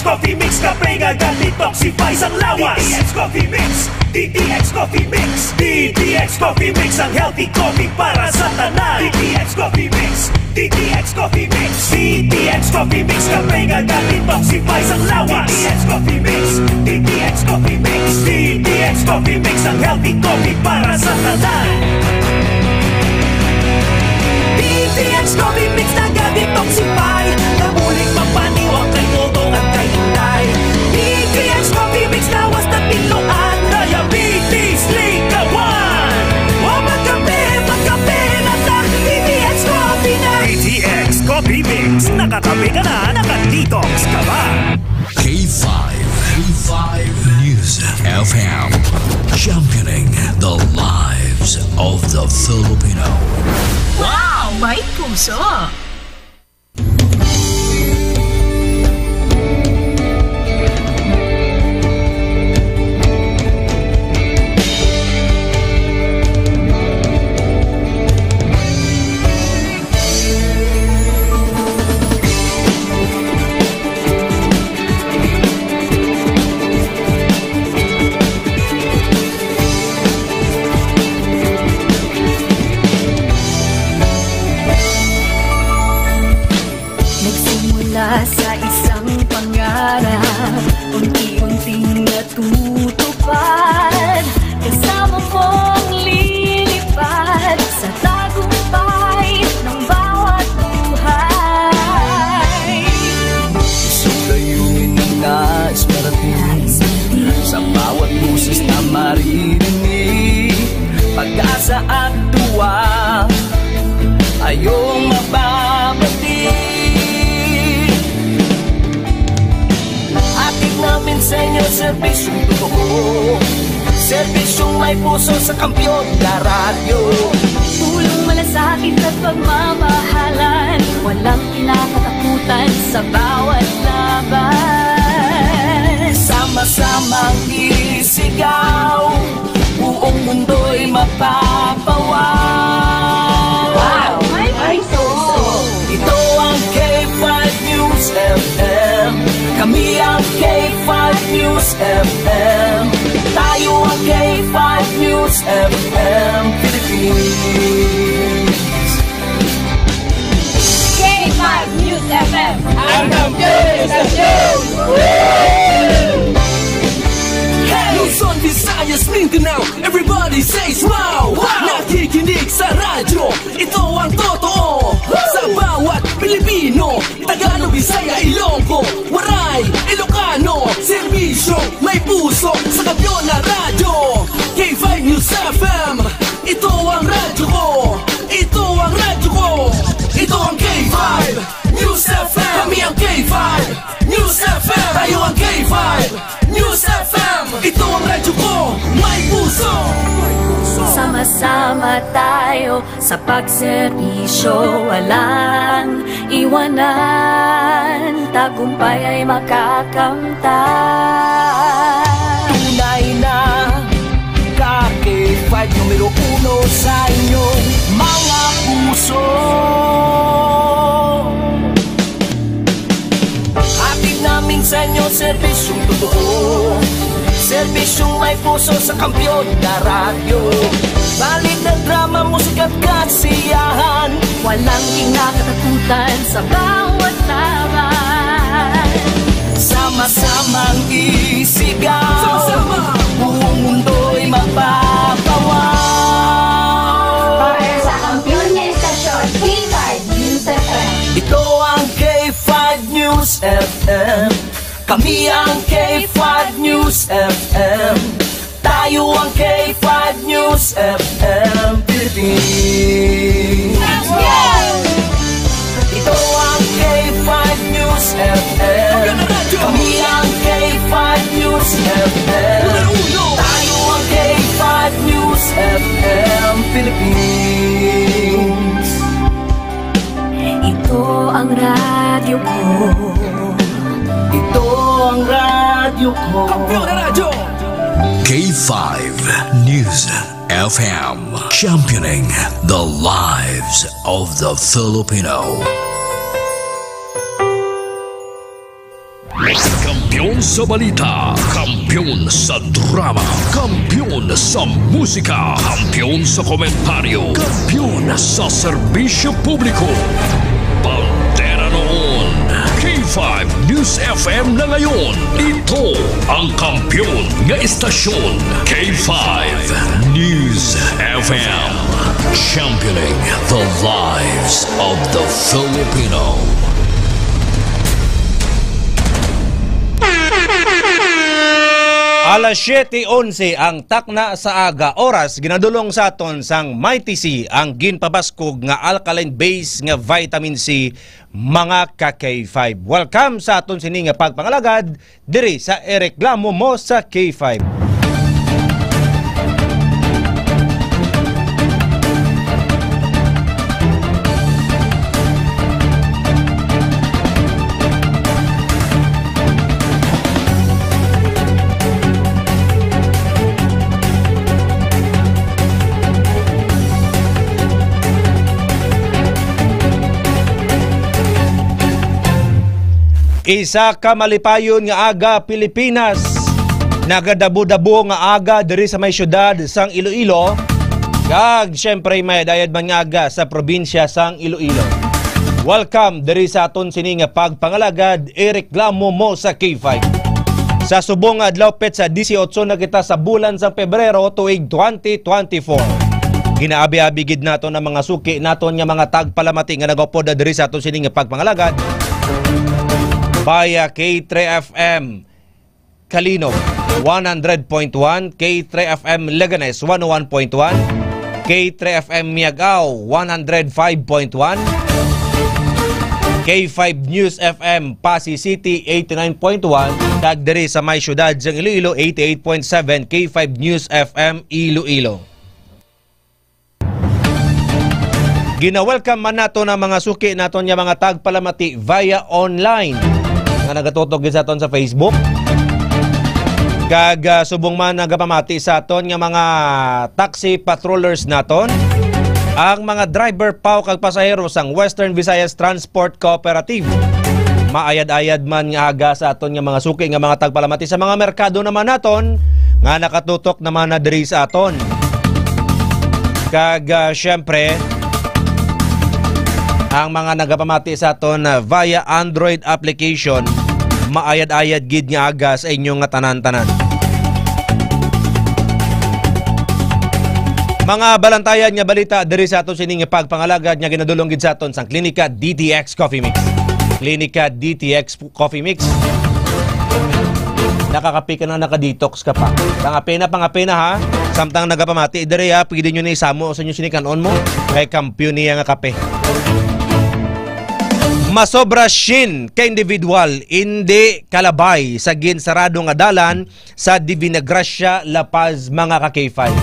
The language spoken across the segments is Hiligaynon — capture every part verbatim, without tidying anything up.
Coffee Mix, kape nga ga-detoxify sang lawas. D T X Coffee Mix, D T X Coffee Mix, D T X Coffee Mix, ang healthy coffee para sa tanan. D T X Coffee Mix, D T X Coffee Mix, D T X Coffee Mix, kape nga ga-detoxify sang lawas. D T X Coffee Mix, D T X Coffee Mix, D T X Coffee Mix, ang healthy coffee para sa tanan. D T X Coffee Mix, naga-detoxify, nabulig magpaniwang kay butong at kay inday. D T X Coffee Mix, lawas na tinluan, diabetes, likawan. O magkape, magkape na ta, D T X Coffee na. D T X Coffee Mix, nakakape ka na, naka-detox ka pa. K five, K five News F M, championing the lives of the Filipino. Wow! May puso! Nagsimula sa isang pangarap, unti-unting natutupad. Kasama mong lilipad sa tagumpay ng bawat buhay. Isang layunin na nais marating, sa bawat boses na maririnig, pag-asa at tuwa ay iyong mababati. Hatid namin sa inyo serbisyong totoo, serbisyong may puso sa Kampiyon na Radyo. Pulong, malasakit at pagmamahalan, walang kinakatakutan sa bawat laban. Sama-samang isigaw, buong mundo'y mapapawaw. Wow! May puso! Ito ang K five News F M. Kami ang K five News F M. Tayo ang K five News F M Philippines. K five News F M, ang kampiyon sa istasyon! Luzon, Visayas, Mindanao, everybody says wow! Wow! Nakikinig sa radyo, ito ang totoo. Sa bawat Pilipino, Tagalog, Bisaya, Ilonggo, Waray, Ilocano, serbisyo, may puso, sa kampiyon na radyo. K five News F M, ito ang radyo ko. Ito ang radyo ko. Ito ang K five News F M. Kami ang K five News F M. Tayo ang K five News F M. Ito ang radyo ko. May puso. Sama-sama tayo sa pagserbisyo, walang iwanan. Tagumpay ay makakamtan. Tunay na ka K five numero uno sa inyong mga puso. Hatid namin sa inyo serbisyong totoo, serbisyong may puso sa kampiyon na radyo. Balita, drama, musika at kasiyahan, walang kinakatakutan sa bawat laban. Sama-samang isigaw, sama-sama, buong mundo'y mapapawaw. Para sa kampiyon nga istasyon, K five News F M. Ito ang K five News F M. Kami ang K five News F M. Tayo ang K five News F M Philippines. Ito ang K five News F M. Kami ang K five News F M. Tayo ang K five News F M Philippines. Ito ang radyo ko. Ito ang radyo ko. Kampiyon na radyo. K five News F M, championing the lives of the Filipino. Welcome Sa balita, kampiyon sa drama, kampiyon sa musika, kampiyon sa komentaryo, kampiyon sa serbisyo publiko. Bandera noon, K five News F M na ngayon. Ito ang kampiyon nga istasyon, K five News F M. Championing the lives of the Filipino. Alas siyete onse ang takna sa aga, oras ginadulong sa aton sang Mighty C, ang ginpabaskog nga alkaline base nga vitamin C, mga ka K five. Welcome sa aton sini nga pagpangalagad diri sa Ireklamo Mo sa K five. Isa ka malipayon nga aga, Pilipinas. Nagadabo-dabo nga aga diri sa may siyudad sang Iloilo, kag siyempre mayad-ayad man nga aga sa probinsya sang Iloilo. Welcome diri sa aton sini nga pagpangalagad, Ireklamo Mo sa K five. Sa subong nga adlaw, petsa disiotso na kita sa bulan sang Pebrero, tuig twenty twenty-four. Ginaabi-abi gid naton ang mga suki naton nga mga tagpalamati nga nagaupod diri sa aton sini nga pagpangalagad via K three F M Calinog, one hundred point one, K three F M Leganes, one oh one point one, K three F M Miagao, one hundred five point one, K five News F M Passi City, eighty-nine point one, kag diri sa may siyudad sang Iloilo, eighty-eight point seven, K five News F M Iloilo. Gina-welcome man naton ang mga suki naton nga mga tagpalamati via online nga nagatutok gid sa aton sa Facebook. Kag, ah, subong man nagapamati sa aton nga mga taxi patrollers naton, ang mga driver, paw kag pasahero sang Western Visayas Transport Cooperative. Maayad-ayad man nga aga sa aton nga mga suki nga mga tagpalamati sa mga merkado naman naton nga nakatutok naman na diri sa aton. Kag, ah, syempre, ang mga nagapamati sa aton, ah, via Android application, maayad-ayad gid nga aga sa inyo nga tanan-tanan. Mga balantayan nga balita diri sa aton sining pagpangalagad nga ginadulong gid sa aton sang Klinika D T X Coffee Mix. Klinika D T X Coffee Mix. Nakakape ka na, naka-detox ka pa. Pangape na, pangape na, ha. Samtang nagapamati diri, ha, pwede nyo na isamo sa inyo sinikan-on mo. Kay kampiyon niya nga kape. Masobra shin ka individual indi kalabay sa ginsarado nga dalan sa Divina Gracia, La Paz, mga ka K five.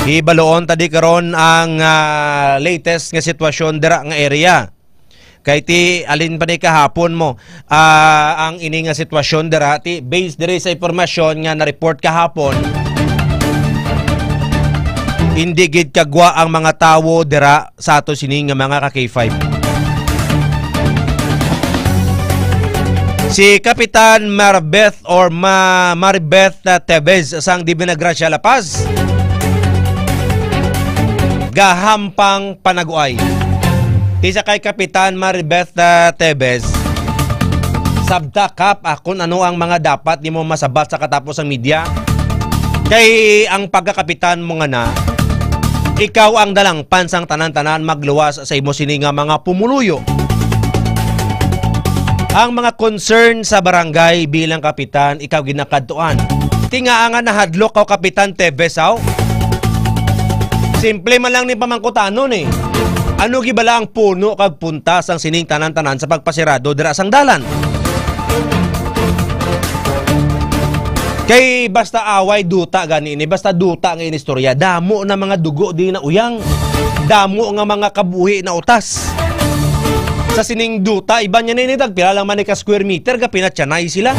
Hibaluon ta di karon ang, ah, latest nga sitwasyon dira nga area. Kay ti alin pa ni kahapon mo, ah, ang ini nga sitwasyon dira, ti based diri sa impormasyon nga na-report kahapon, indi gid kagwa ang mga tawo dira sa ato sini nga mga ka K five. Si Kapitan Marbeth or Ma-, Maribeth, uh, Tevez sang Divina Gracia, La Paz, gahampang panaguay. Ti sa kay Kapitan Maribeth, uh, Tevez, sabta kap, ah, kun ano ang mga dapat nimo masabat sa katapos sang media. Kay ang pagkakapitan mo nga na, ikaw ang dalangpan sang tanan-tanan magluwas sa imo sini nga mga pumuluyo. Ang mga concern sa barangay bilang kapitan, ikaw ginakadtuan. Ti ngaa nga nahadlok ka, Kapitan Tevez, aw? Simple man lang ni pamangkutanon, eh. Ano gibala ang puno kag punta sang sining tanan-tanan sa pagpasirado dira sang dalan? Kay basta away, duta gani ni, basta duta nga inistorya, damo na mga dugo di na uyang, damo nga mga kabuhi na utas. Sa sining duta, iban niya na ini, tagpila lang man ni ka square meter, gapinatyanay sila.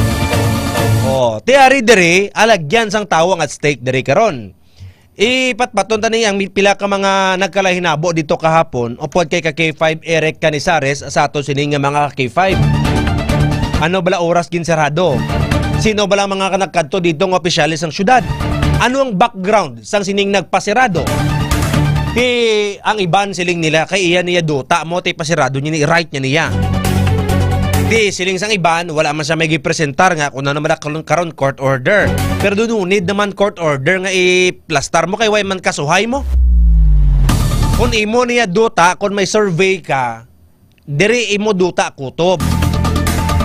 Oh, ti ari diri, alagyan sang tawo ang at stake diri karon. Ipatpaton ta ni ang mi-, pila ka mga nagkalahinabo dito kahapon, upod kay ka K five Eric Canizares sa ato sini nga mga ka K five. Ano bala oras ginsarado? Sino bala ang mga nagkadto dito nga opisyales sang syudad? Ano ang background sang sining nagpasirado? Ti ang iban siling nila kay iya niya duta mo ti pasirado niya ni right niya niya. Ti siling sang iban wala man siya may gipresentar nga kung ano man karon, karon court order. Pero dununid naman court order nga iplastar mo kay way man kasuhay mo. Kung imo niya duta, kung may survey ka, diri imo duta kutob.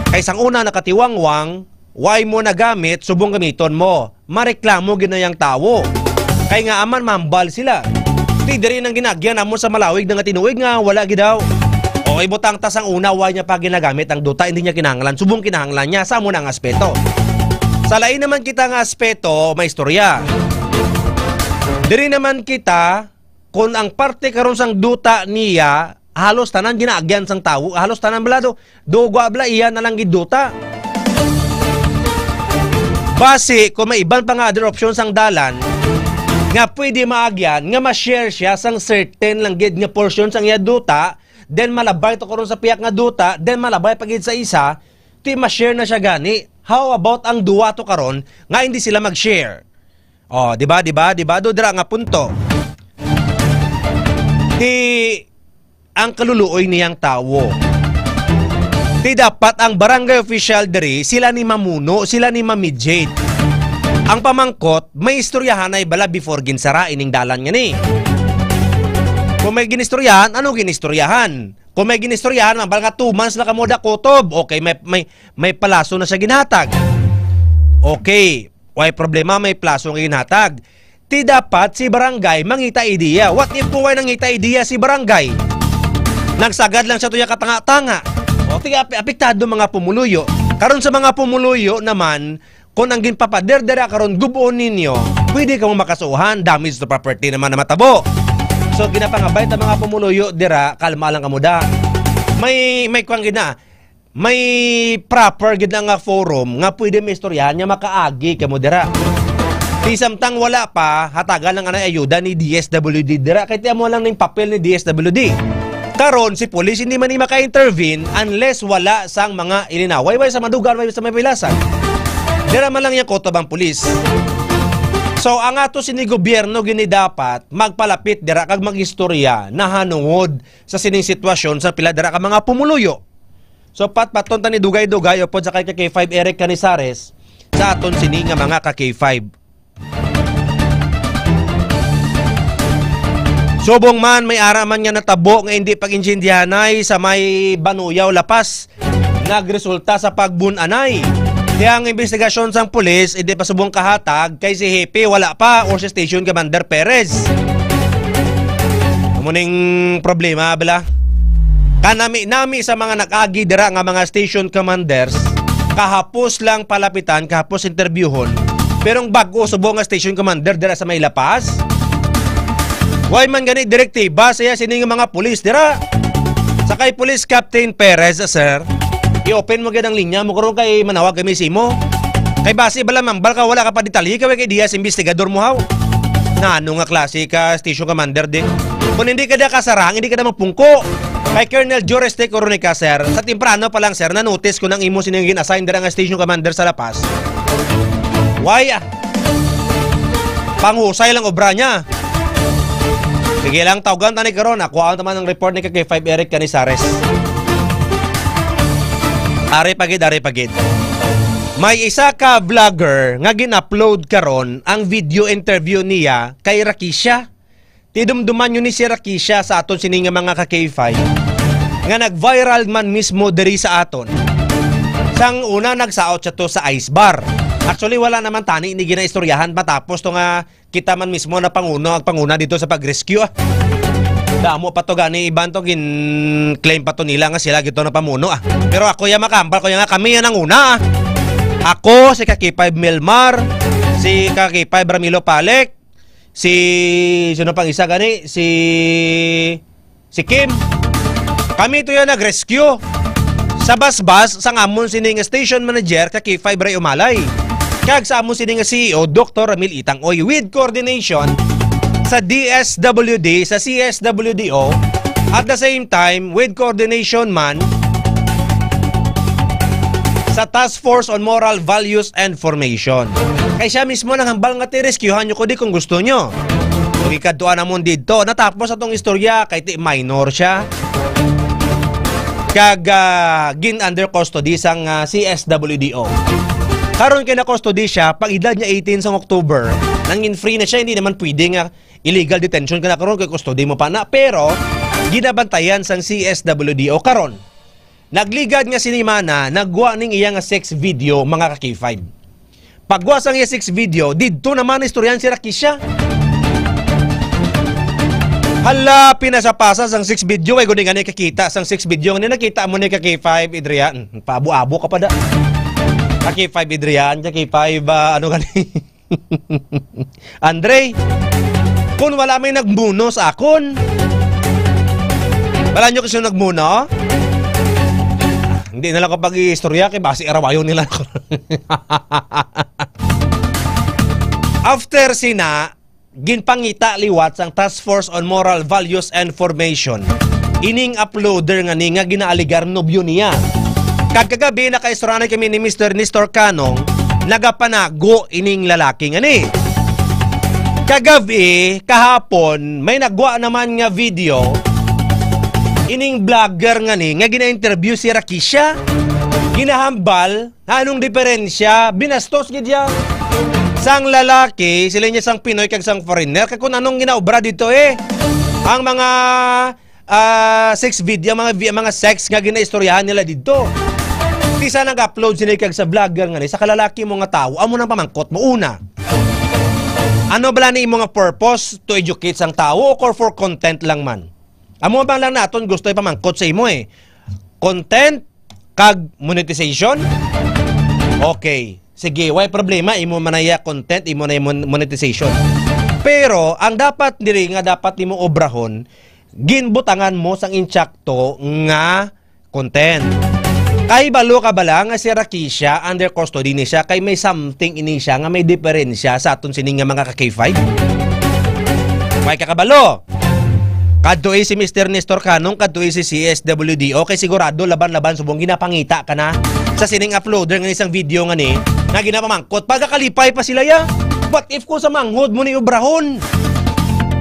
Kay sang una nakatiwangwang, way mo nagamit, subong gamiton mo. Mareklamo gid na yang tawo. Kay nga aman mambal sila. Ti diri nang ginagyan namo sa malawig na nga tinuig nga wala gid daw. O ibutang ta sang una, way niya pa ginagamit ang duta, hindi niya kinahanglan. Subong kinahanglan niya sa amo na nga aspeto. Sa lain naman kita nga aspeto, may istorya. Diri naman kita, kung ang parte karon sang duta niya, halos tanan ginaagyan sang tawo, halos tanan bala do, dugwa bala iya na lang gid duta. Basi, kung may iban pa nga other option sang dalan, nga pwede maagyan, nga ma-share siya sang certain lang gid nga portion sang iya duta, then malabay to karon sa piyak nga duta, then malabay pa gid sa isa, ti ma-share na siya gani. How about ang duwa to karon nga hindi sila mag-share? Oh, di ba, di ba, di ba? Do dira nga punto. Ti ang kaluluoy niyang tawo. Ti dapat ang barangay official diri, sila ni mamuno, sila ni ma-mediate. Ang pamangkot, may istoryahan ay bala before ginsara ining dalan nga ni. Kung may ginistoryahan, ano ginistoryahan? Kung may ginistoryahan, mambal nga two months na kamo da kutob. Okay, may, may, may palaso na siya ginhatag. Okay, way problema, may plaso nga ginhatag. Ti dapat si barangay mangita ideya. What if kung way nangita ideya si barangay? Nagsagad lang siya tuya katanga-tanga. O, ti ape-, apektado mga pumuluyo. Karon sa mga pumuluyo naman, kung ang ginpapader dira karon gub-on ninyo, pwede kamo makasuhan, damage to property naman na matabo. So, ginapangabay ta mga pumuluyo dira, kalma lang kamo da. May, may kuwan gid na, may proper gid na nga forum nga pwede maistoryahan nga makaagi kamo dira. Di samtang wala pa, hatagan lang anay ayuda ni D S W D dira. Kay ti amo lang ning papel ni D S W D. Karon, si pulis hindi man ni maka-intervene unless wala sang mga ilinaway, way sa madugan, way sa mapilasan. Dira man lang yang kutob ang pulis. So, ang ato sini gobyerno gini dapat magpalapit dira kag mag-istorya nahanungod sa sining sitwasyon sa pila dira ka mga pumuluyo. So, patpaton ta ni dugay-dugay upod sa kay ka K five Eric Canizares sa aton sini nga mga ka K five. Subong man, may ara man nga natabo nga hindi pag-intindihanay sa may Banuyaw, La Paz, nagresulta sa pagbun-anay. Kaya ang investigasyon sang pulis, hindi pa subong kahatag kay si Hepe wala pa or si Station Commander Perez. Amo ning problema, bala. Kanami-nami sa mga nag-agi dira nga mga station commanders, kahapos lang palapitan, kahapos interbyuhon. Pero ang bag-o subong nga station commander dira sa may La Paz, way man gani direktiba sa iya sini nga mga pulis dira. Sa kay Police Captain Perez, sir, i-open mo gid ang linya mo karon kay manawag kami sa imo. Kay basi bala mambal ka, wala ka pa detalye, kay way kay diya sa investigador mo haw. Na ano nga klase ka station commander di? Kung hindi ka da kasarang, hindi ka da magpungko. Kay Colonel Joris T. Coronica, sir, sa temprano pa lang, sir, na-notice ko nang imo sining gin-assign dira nga station commander sa La Paz. Why, ah? Panghusay lang obra niya. Sige lang, tawgan tani karon. Ako ang taman ang report ni ka K five Eric Canizares. Ari pagid, ari pagid. May isa ka vlogger nga gin-upload karon ang video interview niya kay Rakisha. Tidumduman nyo ni si Rakisha sa aton sini nga mga ka K five nga nag-viral man mismo diri sa aton. Sang una, nagsaot siya to sa ice bar. Actually, wala naman tani ni ginaistoryahan matapos to nga kita man mismo na panguno, ang panguna dito sa pag-rescue, ah. Damo pa to gani, iban to, gin-claim pa to nila nga sila gito na pamuno, ah. Pero ako ya makambal ko ya nga kami yan ang una, ah. Ako, si ka K five Milmar, si ka K five Ramilo Palek, si, sino pang isa gani? Si, si Kim. Kami to yan nag-rescue sa basbas sang amon sini nga station manager ka K five Ray Umalay, kag sa amon sini nga C E O, Doktor Ramil Itang Oy, with coordination sa D S W D, sa C S W D O, at the same time, with coordination man sa Task Force on Moral Values and Formation. Kay siya mismo nang hambal nga ti-rescuehan nyo ko di kung gusto nyo. Ikadtuan namon didto, natapos atong istorya kay ti minor siya. Kag ah, gin under custody sang ah, C S W D O. Karon kay na-custody siya, pag edad niya eighteen sang October, nangin free na siya, hindi naman pwede nga illegal detention ka na karon kay custody mo pa na. Pero ginabantayan sang C S W D O karon. Nagligad nga sinimana, nagwa ning iya nga sex video, mga ka-K five. Pagwa sang iya sex video, didto naman istoryahan si Rakisha. Hala, pinasapasa sang sex video, ay guni nga ni kakita sang sex video, nga ni nakita mo ni ka-K five, Adrian. Hmm, paabo-abo ka pa da. Ka-K five, Adrian, ka-K five, ah, ano gani? Andre, kung wala may nagmuno sa akon, wala nyo kasi nagmuno? Hindi na lang ko pag-iistorya kay basi arawayon nila ako. After sina, ginpangita liwat sang Task Force on Moral Values and Formation ining uploader nga ni nga ginaaligar nobyo niya. Kag kagabi, nakaistorya na kami ni Mister Nestor Canong, nagapanago ining lalaki nga ni. Kagabi, kahapon, may nagwa naman nga video ining vlogger nga ni nga gina-interview si Rakisha. Ginahambal, anong diferensya? Binastos gid ya. Sang lalaki, sila niya sang Pinoy kag sang foreigner. Kag kung anong ginaobra dito eh. Ang mga ah, sex video, mga vi- mga sex nga ginaistoryahan nila didto. Ti sa nag-upload sila kag sa vlogger nga ni, sa kalalaki mo nga tawo, amo nang pamangkot mo. Una, ano bala ni imo nga purpose, to educate sang tawo o for content lang man? Amo ba lang naton gusto ipamangkot sa imo eh. Content kag monetization? Okay. Sige, way problema, imo man na iya content, imo na iya mon- monetization. Pero ang dapat diri nga dapat nimo obrahon, ginbutangan mo sang insakto nga content. Kay balo ka bala nga si Rakisha under custody ni siya kay may something ini siya nga may diferensya sa aton sini nga mga ka-K five? May kakabalo. Kadto eh si Mister Nestor Canong, kadto eh si C S W D O, kay sigurado laban-laban subong ginapangita ka na sa sining uploader nga isang video nga ni nga ginapamangkot, pagakalipay pa sila ya. What if ko sa manghod mo ni obrahon?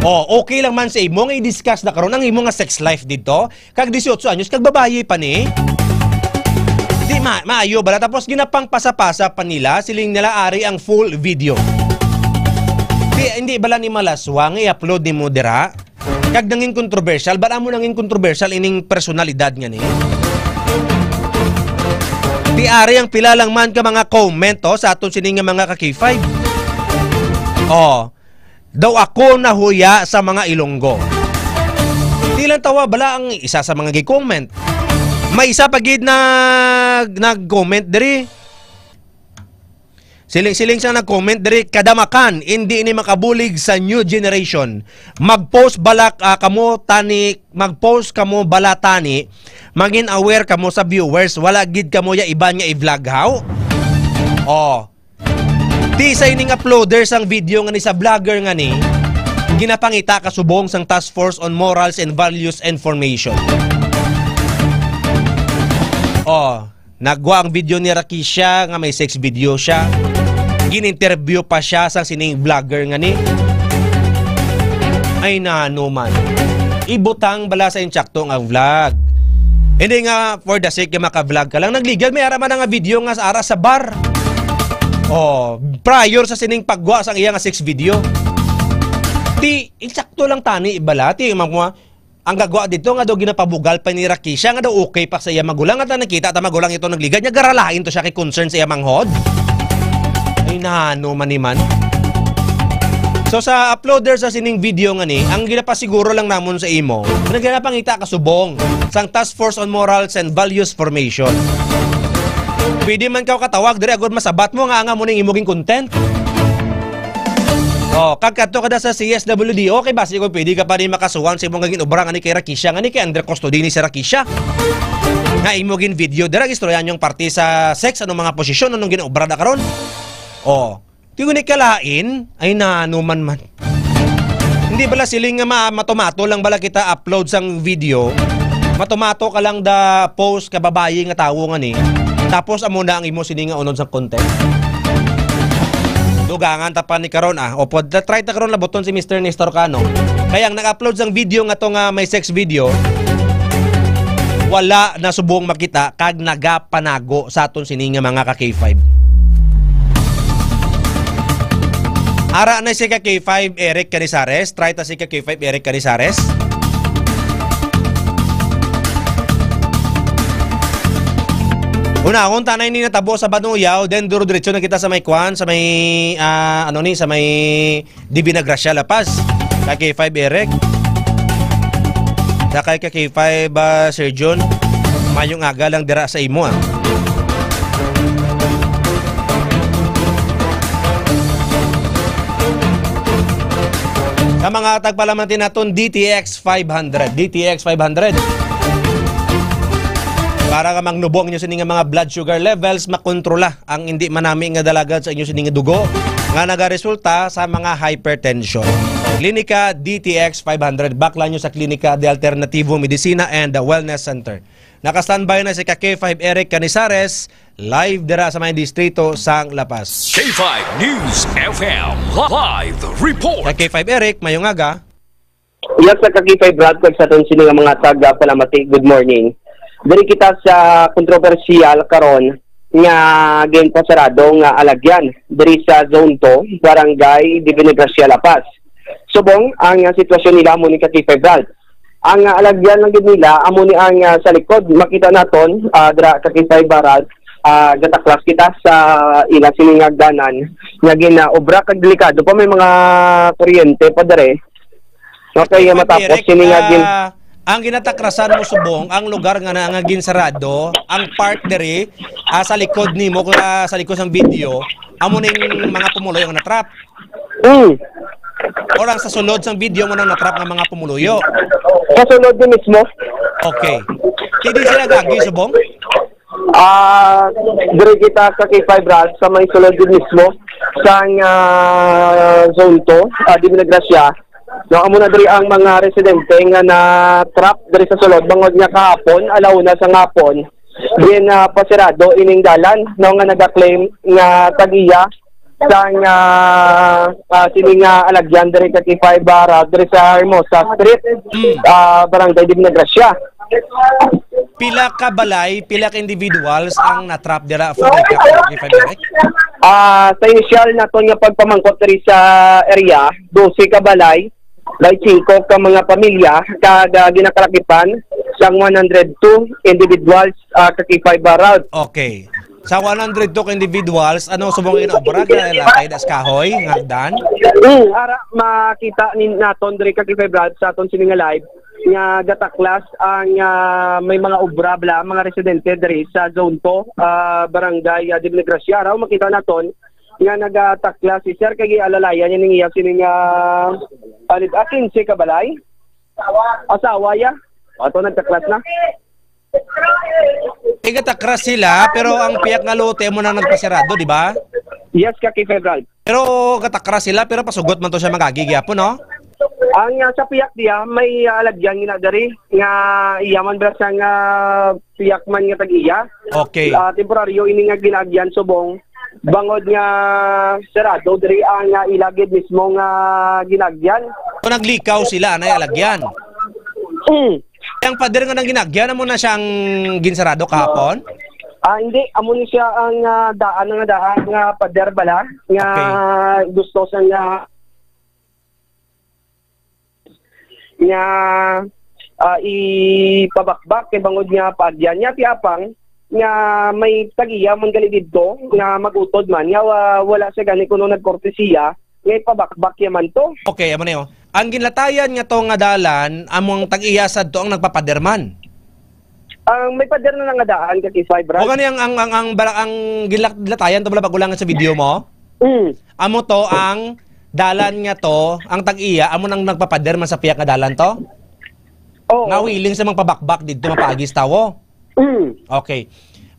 Oh, okay lang man sa imo nga i-discuss na karon ang imo nga sex life dito, kag dieciocho anyos, kag babayi pa ni. Di ma maayo bala, tapos ginapangpasa-pasa pa nila, siling nila ari ang full video. Di, hindi bala ni malaswa nga i-upload nimo dira? Kag nangin controversial, bala mo nangin controversial ining personalidad nga ni. Di ari ang pila lang man ka mga comment, oh, sa aton sini nga mga ka-K five. Oh, daw ako nahuya sa mga Ilonggo. Di lang tawa bala ang isa sa mga gi-comment. May isa pa gid na nag-comment diri. Siling-siling sa nag-comment diri, kadamakan, hindi ni makabulig sa new generation. Mag-post balak ah, kamo tani, mag-post kamo bala tani, mangin aware kamo sa viewers, wala gid kamo ya iban nga i-vlog haw. Oh. Ti sa ining uploader sang video nga ni sa vlogger nga ni, ginapangita kasubong sang Task Force on Morals and Values and Formation. Oh, nagwa ang video ni Rakisha nga may sex video siya. Gin-interview pa siya sang sining vlogger nga ni. Ay nano man. Ibutang bala sa insakto nga vlog. Hindi nga for the sake nga maka-vlog ka lang. Nagligad may ara man nga video nga sa ara sa bar. Oh, prior sa sining pagwa sang iya nga sex video. Ti insakto lang tani bala ti mga ang gagwa dito nga daw ginapabugal pa ni Rakisha nga daw okay pa sa iya magulang at nakita ta magulang ito nagligad niya garalain to siya kay concern sa iya manghod. Ay nano man ni man. So sa uploader sa sining video nga ni, ang ginapasiguro lang namon sa imo, nga ginapangita ka subong sang Task Force on Morals and Values Formation. Pwede man ka katawag diri agud masabat mo nga anga mo ning imo ging content. Oh, kag kadto ka da sa C S W D, okay ba? Sige, pwede ka pa rin makasuhan sa imong gagin obra nga ni kay Rakisha, nga ni kay under custody ni si Rakisha. Nga imo gin video dira, istorya niyong parte sa sex, anong mga posisyon, anong gin-obra da karon? Oh, Ti guni kalain, ay nano man man. Hindi bala siling nga ma- matumato lang bala kita upload sang video. Matumato ka lang da post ka babayi nga tawo nga ni. Tapos amo na ang imo sini nga unod sang content. Dugangan ta pa ni karon, ah. O pod, try ta karon labuton si Mister Nestor Cano. Kay ang nag-upload sang video nga to nga may sex video, wala na subong makita kag nagapanago sa aton sini nga mga ka K five. Ara na si ka K five Eric Canizares. Try ta si ka K five Eric Canizares. Unahon ta na ini natabo sa Banuyaw, then duro diretso na kita sa may kwan, sa may, ah, ano ni, sa may Divina Gracia, La Paz. Ka K five Eric. Sa kay ka K five, ah, Sir Jun, mayong aga lang dira sa imo, ah. Sa mga tagpalamanti naton, D T X five hundred. D T X five hundred. Para nga mangnubong inyo sini nga mga blood sugar levels, makontrola ang hindi manami nga dalagan sa inyo sini nga dugo nga nagaresulta sa mga hypertension. Klinika D T X five hundred. Bakla nyo sa Klinika de Alternativo Medicina and Wellness Center. Naka-standby na si ka K five Eric Canizares, live dira sa may distrito sang La Paz. K five News F M live report. Ka K five Eric, mayong aga. Yes, sa ka K five Brad, kag sa aton sini nga mga taga Palamati, good morning. Diri kita sa kontrobersyal karon nga ginpasarado nga alagyan diri sa Zone two, Barangay Divina Gracia, La Paz. Subong ang, ah, sitwasyon nila mo ni ka K five Brad. Ang, ah, alagyan lang gid nila amo ni ang, ah, sa likod. Makita naton, ah, dira ka K five Brad, ah, gataklas kita sa ila sini nga hagdanan nga ginaobra kag delikado pa, may mga kuryente pa diri. Okay, Kay matapos Eric, sini nga gin- ah, ang ginatakrasan mo subong, ang lugar nga na nga ginsarado, ang part diri, ah, sa likod nimo, kung, ah, sa likod sang video, amo ning mga pumuloy ang natrap. Mm. Or ang sa sulod sang video mo nang natrap nga mga pumuluyo? Sa sulod ni mismo. Okay. Hindi sila gagi subong? Ah, diri kita sa K five Brad, sa may sulod din mismo, sa, ah, Zone two, ah, Divina Gracia. No, amo na diri ang mga residente nga na-trap diri sa sulod, bangod nga kahapon, alauna sa hapon, din, ah, pasirado ining dalan, no, nga nagaklaim nga tag-iya sang, ah, ah, sini nga alagyan diri ka K five Brad, diri sa Hermosa Street, Mm. ah, Barangay Divina Gracia. Pila ka balay, pila ka individuals ang natrap dira for the K five Direct? Ah, sa initial naton nga pagpamangkot diri sa area, dose ka balay, by singko ka mga pamilya, kag, ah, ginakalakipan sang one hundred two individuals, ah, ka K five Brad. Okay. Sa one hundred two ka individuals, ano subong ina obra, ginatay das kahoy nga hagdan? Mm, ara makita ni naton diri ka K five Brad sa aton sini nga live nga gataklas ang, ah, may mga obra bala, mga residente diri sa Zone two, ah, Barangay, ah, Divina Gracia. Raw makita naton nga nagataklas si sir kay alalayan niya ning iya sini nga, ah, quince ka balay. Asawa ya. Ato nagtaklas na. Igatakras sila, pero ang piyak nga lote mo na nagpasirado, di ba? Yes, ka K five Brad. Pero gatakras sila, pero pasugot man to siya magagi gyapon, no? Ang, ah, sa piyak diya, may, ah, alagyan nga diri nga iya man bala sang, ah, piyak man nga tag-iya. Okay. Ah, temporaryo ini nga ginagyan subong bangod nga serado diri ang, ah, ila gid mismo nga ginagyan. So, naglikaw sila, anay alagyan. Mm. Ang pader nga nang ginagyan, amo na siyang ginsarado kahapon? Ah, hindi. Amo ni siya ang, ah, daan nga daan nga pader bala nga Okay. gusto sa nga nga, ah, ipabakbak kay bangod nga paagyan niya ti apang nga may tag-iya man gali didto nga mag-utod man nga wa-, wala siya gani kuno nagkortesiya nga ipabakbak ya man to. Okay, amo na yun. Ang ginlatayan nga to nga dalan, among tag-iya sad to ang nagpapader man. Ang may pader na nga daan ka K five, Brad. O gani ang, ang, ang, ang, bara-, ang ginlak-, ginlatayan to bala pag-ulangan sa video mo? Mm. Amo to ang dalan nga to, ang tag-iya, amo nang nagpapader man sa piyak nga dalan to? Oo. Nga willing sa magpabakbak didto, mapaagi sa tawo? Mm. Okay.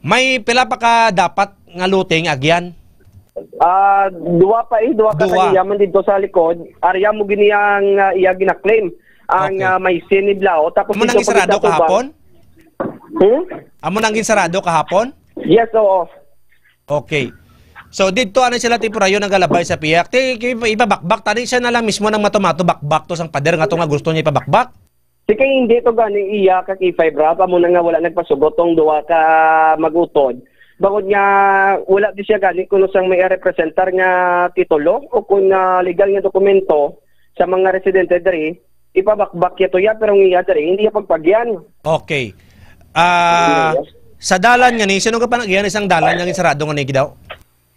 May pila pa ka dapat nga lote nga agyan? Ah, duwa pa eh, duwa ka Duwa. Tag-iya man didto sa likod. Area mo gini ang, ah, iya gina-claim. Ang, Okay. ah, may siniblao. Tapos Amo nang dito isarado pagkatapos ba? kahapon? Hmm? Amo nang ginsarado kahapon? Yes, oo. Okay. So, didto anay sila temporaryo nagalabay sa pihak. Ti, ipabakbak, tani siya na lang mismo nang mato-mato bakbak to sang pader nga to nga gusto niya ipabakbak? Si kay hindi to gani iya ka K five rap, amo na nga wala nagpasugot tong duha ka mag-utod. Bangod nga wala di siya gani kuno sang may representar nga titulo o kun, ah, legal nga dokumento sa mga residente diri, ipabakbak niya to iya, pero ang iya diri, hindi niya pagpagyan. Okay. Ah, Yes. sa dalan nga ni, sino ka pa nag-iyan isang dalan nga sarado nga ni daw?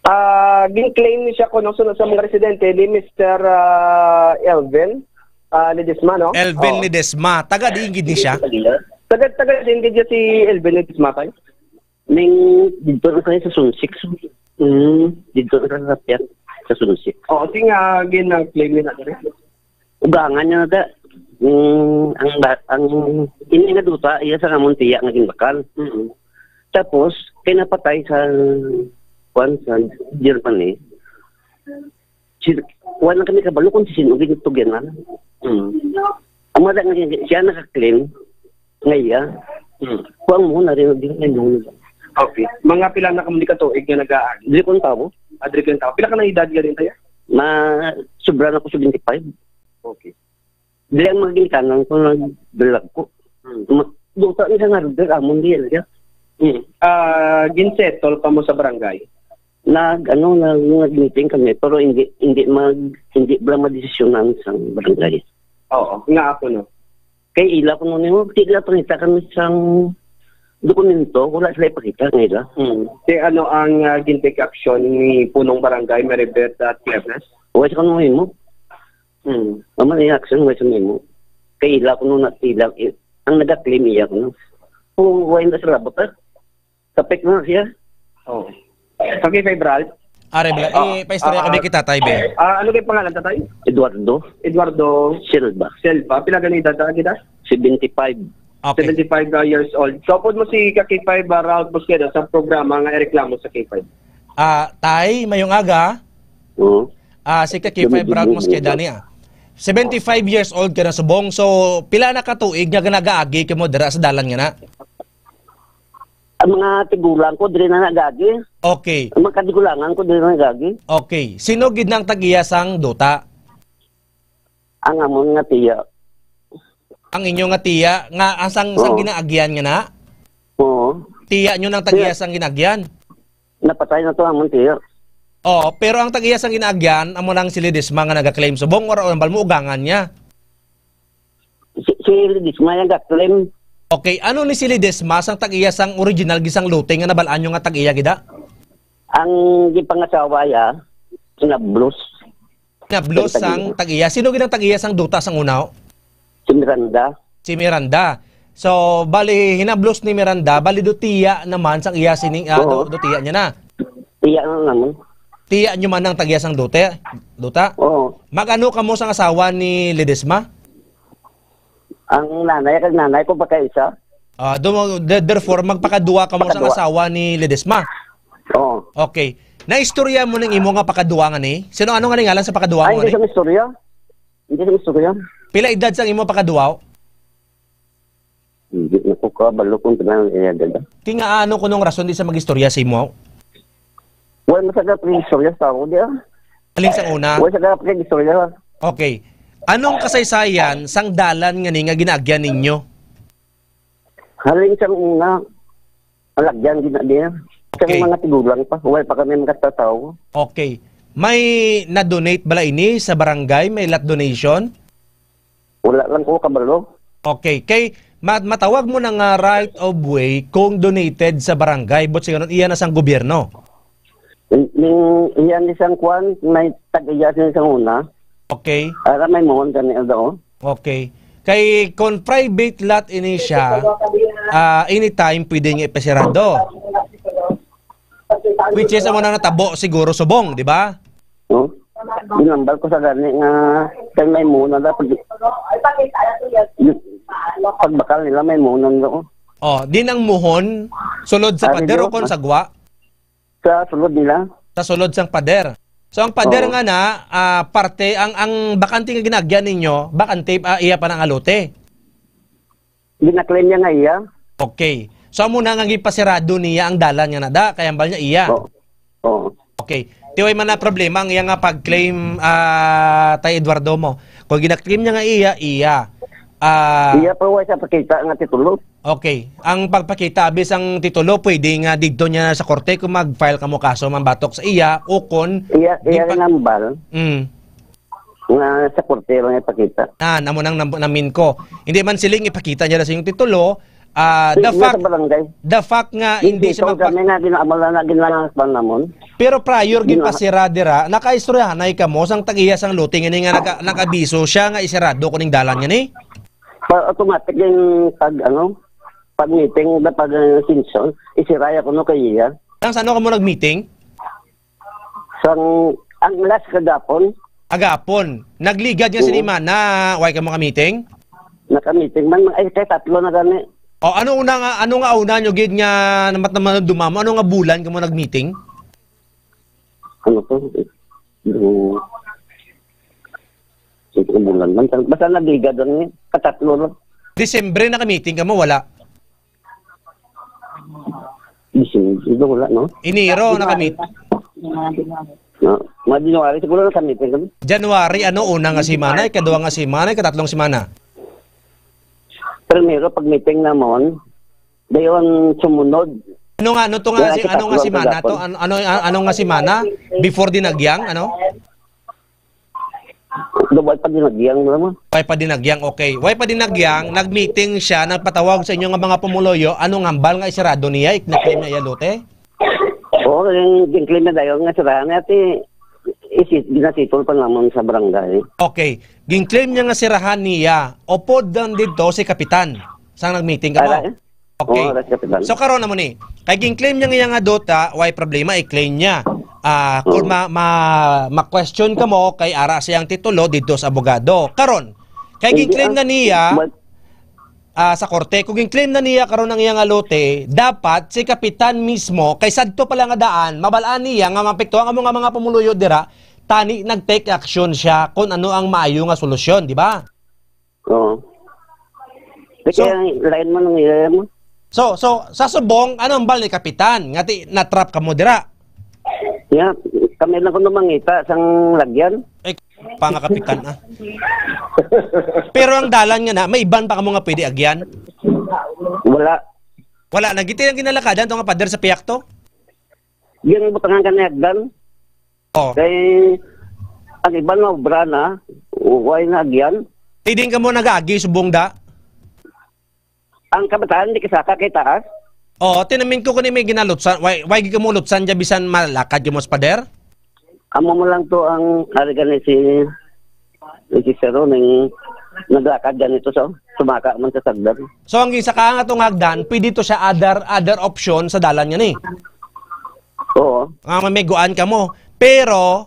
Ah, gin-claim ni siya kuno sa, sa mga residente ni Mister, ah, Elvin, ah, Ledesma, no? Elvin Oo. Ledesma. Taga diin gid ni siya? Taga, taga din gid si Elvin Ledesma, kay? Ning dito na kayo sa Sunsik. Mm, dito na kayo sa Piat, sa Sunsik. Oo, si nga gin-claim ni natin. Ugangan niya na ta. Mm, ang ba-, ang ini nga duta, iya sa amon tiya nga ginbakal. Mm. Tapos, kay napatay sa, kuwan, sa Germany, si, kuwan lang kami kabalo kung si sino gid tugyan na. Mm. Ang mga nga siya naka-claim, nga iya, Mm. kuwan mo na rin, di na yun. Okay. Mga pila na kamo ni katuig nga nag-aagi? Dili kong tao. Ah, dili kong tao. Pila ka na edad nga rin tayo? Ma, sobra na ko seventy-five. Okay. Dili ang mga ginikanan ko nagdalag ko. Hmm. Ma-, duta ni sa nga order, amon di area. Hmm. Ah, ginsettle pa mo sa barangay? Nag, ano, nag, nag-meeting kami, pero hindi, hindi mag, hindi bala madesisyonan sa barangay. Oo, nga ako, no? Kay ila ko nimo, di ila pangita kami sang dokumento, wala sila ipakita nga ila. Hmm. Di ano ang, ah, gin-take action ni Punong Barangay Maribeth at Tiernes? Wala sa kanong imo. Hmm. Mama ni action, wala sa imo. Kay ila ko nung natila, eh, ang nag-claim iya ko nung. Kung wala na sa labot, ah. Kapit na siya. Oh. Okay, kay Brad? Are, bala, Oh. eh, paistorya Ah, kami ah. kita, tay, be. Ah, ano kay pangalan, tatay? Eduardo Eduardo Silva. Silva. Pila gani edad ta kita? Seventy-five. Okay. Seventy-five years old. So, upod mo si ka K five, ah, Ralph Mosqueda sa programa nga ireklamo sa K five. Ah, tay, mayong aga. Oo. Ah, si ka K five, Ralph Mosqueda ni, ah. Seventy-five years old ka na, subong. So, pila na ka tuig nga nagaagi ka mo dira sa dalan nga na? Ang mga tigulang ko, diri na nagagi. Okay. Ang mga katigulangan ko, diri na nagagi. Okay. Sino gid nang tag-iya sang duta? Ang amon nga tiya. Ang inyo nga tiya, nga asang sang Oo. ginaagyan nga na? Oo. Tiya nyo nang tag-iya Tiya. sang ginaagyan? Napatay na to amon tiya. Oh, pero ang tag-iya sang ginaagyan, amo lang si Ledesma nga nagaklaim subong or ang bal mo ugangan niya? Si, si Ledesma yung gaklaim. Okay, ano ni si Ledesma sang tag-iya sang original gisang lote nga nabal-an nyo nga tag-iya gida? Ang gipangasawa ya, kinablos. Kinablos Ang tag-iya. sang tag-iya. Sino gid ang tag-iya sang duta sang una? Si Miranda. Si Miranda. So, bali, hinablos ni Miranda, bali, dutiya naman sang iya sining, ah, Oo. du-, dutiya niya na. Iya nga naman. Tiya nyo man ang tag-iya sang dute, duta? Oo. Mag-ano kamo sang asawa ni Ledesma? Ang nanay, kag nanay ko pa kay isa. Ah, do, de-, therefore, magpakadua kamo sang Pakadua. asawa ni Ledesma? Oo. Okay. Naistorya mo ning imo nga pakadua nga ni? Sino, ano nga ni ngalan sa pakadua Ay, mo hindi ni? sa istorya. Hindi sa istorya. Pila edad sang imo pakadua? Hindi na ko kabalo kung tanan iya dala. Ti nga ano kunong rason di sa mag-istorya sa imo? Wala masagap ang istorya sa ako, di ah. Alin sang una? Wala sa gap kay istorya. Okay. Anong kasaysayan sang dalan nga ni nga ginaagyan ninyo? Halin sang una, malagyan gid na niya. Sa Okay. mga tigulang pa, wala pa kami makatataw. Okay. May na-donate bala ini sa barangay? May lot donation? Wala lang ko kabalo. Okay. Kay ma-, matawag mo na nga right of way kung donated sa barangay, but siya iya na sang gobyerno. Ning, ning, iyan ni sang kwan, may tag-iya sa sang una. Okay. Ara may mohon kani daw. Okay. Kay kung private lot ini siya, ah, anytime pwede niya ipasirado. Which is, amo na natabo siguro subong, di ba? No? Ginambal ko sa gani nga kay may muna dapat pagbakal nila may muna no. Oh, din ang muhon sulod sa Ah, pader o dito? kon sa gwa? Sa sulod nila. Sa sulod sang pader. So ang pader Oo. nga na, ah, parte ang, ang bakante nga ginagyan ninyo, bakante, ah, iya pa nang alote. Ginaklaim niya nga iya. Okay. So, amo na nga ginpasirado niya ang dalan nga nada, kay ambal niya iya. Oo. Oo. Okay. Ti way man na problema ang iya nga pag-claim, ah, Tay Eduardo mo. Kung gina-claim niya nga iya, iya. Ah, Iya pa, wa siya pakita nga titulo. Okay. Ang pagpakita, abis ang titulo, pwede nga didto niya sa korte kung mag-file kamo kaso man batok sa iya o kon Iya, iya ginpa- nga ambal. Mm. Nga sa korte lang ipakita. Ah, namo nang nam-, namin ko. Hindi man siling ipakita niya na sa inyong titulo. Ah, the Sige, fact, sa barangay. The fact nga hindi siya ikaw magpa- kami nga ginaamala na ginalangan namon. Pero prior Gina- ginpasira dira, nakaistoryahanay kamo sang tag-iya sang lote nga ni nga naka-, nakabiso siya nga isirado ko ning dalan nga ni? Pa, automatic yung pag, ano, pag meeting na pag, uh, sensor, isiraya ko no kay iya. Nang sa ano kamo nag-meeting? Sang, ang last kagapon. Agapon. Nagligad nga Oo. Sinimana, way kamo ka-meeting? Naka-meeting man, ay, kay tatlo na gani. O, ano una nga, ano nga una nyo gid nga namat naman dumamo? Ano nga bulan kamo nag-meeting? Ano to? Yung, yung bulan man. Basta nagligad ang katatlo, no? Disyembre naka-meeting kamo, wala? Disyembre, wala, no? Enero, nakamit. No, mga January, siguro nakamit kami. January, ano, una nga semana, ikaduha nga semana, ikatatlong semana? Primero, pag meeting namon, dayon sumunod. Ano nga, ano to nga, Wala, si, ano nga ikatatlong semana to? kagapon. Ano, ano, ano nga semana? Before Dinagyang, ano? Way pa Dinagyang, wala mo. Way pa Dinagyang, okay. Way pa Dinagyang, nag-meeting siya, nagpatawag sa inyo nga mga pumuluyo, ano nga hambal nga isirado niya, ik-, na-claim na iya lote? Oo, yung, yung claim na dayon nga sirahan niya, ti, isi-, ginasipol pa namon sa barangay. Okay. Gin-claim niya nga sirahan niya, upod lang dito si Kapitan, sang nag-meeting ka mo? Ara, eh? Okay. Oo, that's kapitan. So, karon namo ni. Kay gin-claim niya nga iya nga duta, way problema, i-claim niya. Ah, kung Oo. ma-, ma-, ma-question ka mo, kay ara siyang titulo dito sa abogado. Karon, kay Hindi, gin-claim ah, na niya, but ah, sa korte, kung gin-claim na niya karon ang iya nga lote, dapat si kapitan mismo, kay sadto pa lang nga daan, mabalaan niya nga mapikto ang amo nga mga pumuluyo dira, tani nag-take action siya kung ano ang maayo nga solusyon, di ba? Oo. Kasi So, ang lain man ang iya mo. So, so, sa subong, ano ang hambal ni Kapitan? Nga ti, na-trap ka mo dira? Ya, kami lang kuno mangita sang lagyan. Ay, pa nga Kapitan, ah. Pero ang dalan nga na, may iban pa kamo nga pwede agyan? Wala. Wala, nagiti ang ginalakadan to nga pader sa pihak to? Yung butangan ka na agdan? Oh. Kay ang iban maobra na, way na agyan. Ti, diin kamo nagaagi subong da? Ang kabataan di kasaka kay taas. Oh, tinamin ko kani may ginalutsan. Way, way gid kamo lutsan dya bisan malakad kamo sa pader? Amo mo lang to ang ari gani si, si Sir Roneng naglakad gani to, so sumaka man sa sagdan. So, ang isa ka nga tong hagdan, pwede to siya other, other option sa dalan nga ni. Oo. Nga mamiguan ka mo. Pero,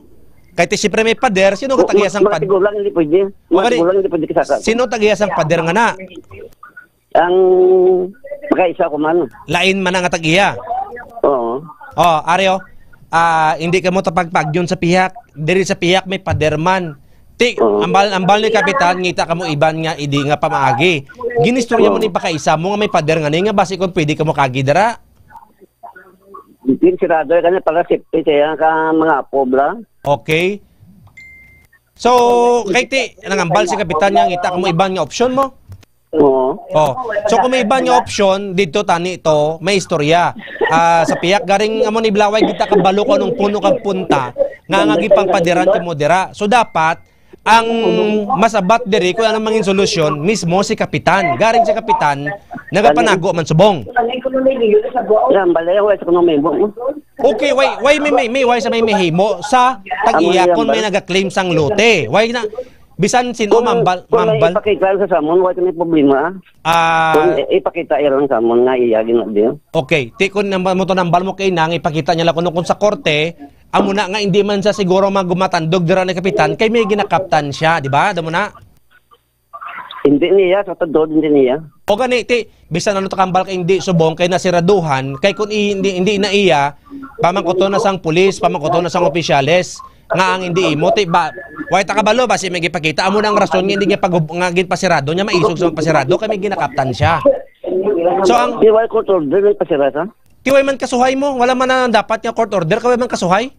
kay ti siyempre may pader, sino Ma-, katagiya sang ma-, pad-, magulang hindi pwede. O, kani, Magulang hindi pwede kasaka. Sino tagiya sang pader nga na? Ang makaisa ko man. Lain man ang tagiya. Oo. Oh, ari, oh. Ah, hindi ka mo tapagpagyon sa pihak. Diri sa pihak may pader man. Ti, Oo. ambal, ambal ni Kapitan, ngita ka mo iban nga, idi nga pamaagi. Ginistorya mo Oo. ni pakaisa mo nga may pader nga ni nga basi kung pwede ka mo kagi dira. Din sirado kanya para safety siya ka mga pobra. Okay. So, kay ti, nangambal si Kapitan nga ngita ka mo iban nga option mo? Oo. Oh. So, kung may iban nga option, dito tani to, may istorya. Ah, sa pihak, garing amo ni Blaway, kita kabalo ko anong puno kag punta, nga nga gipangpadiran ka mo dira. So, dapat, ang masabat diri, kung anong mangin solusyon, mismo si Kapitan. Garing si Kapitan, nagapanago man subong. Yan, balay ako sa kuno may mo. Okay, why, why may, may, may, why sa may mahimo sa tag-iya Amo yan, kung may bal- nagaklaim sang lote? Why na, bisan sino Kung, mambal, kung may mambal? ipakita sa samon, wala may problema. Ah. Kung i-, ipakita iya lang samon nga iya ginadyo. Okay, ti kun nambal mo to, nambal mo kay nang ipakita niya lang kuno kung sa korte, amo na nga hindi man siya siguro magumatandog dira ni Kapitan, kay may ginakaptan siya, di ba? Damo na? Hindi niya, sa totoo, hindi niya. O gani, ti, bisan ano takambal kay hindi subong kay nasiraduhan, kay kung i-, hindi, hindi na iya, pamangkuton na sang pulis, pamangkuton na sang opisyales, nga ang hindi imo, ti, ba, way ta kabalo, basi may gipakita, amo na ang rason nga hindi niya pag-, nga ginpasirado niya, maisog sa pagpasirado, kay may ginakaptan siya. So, ang Di ba court order ang pasira sa? Ti way man kasuhay mo, wala man na dapat nga court order, kay way man kasuhay?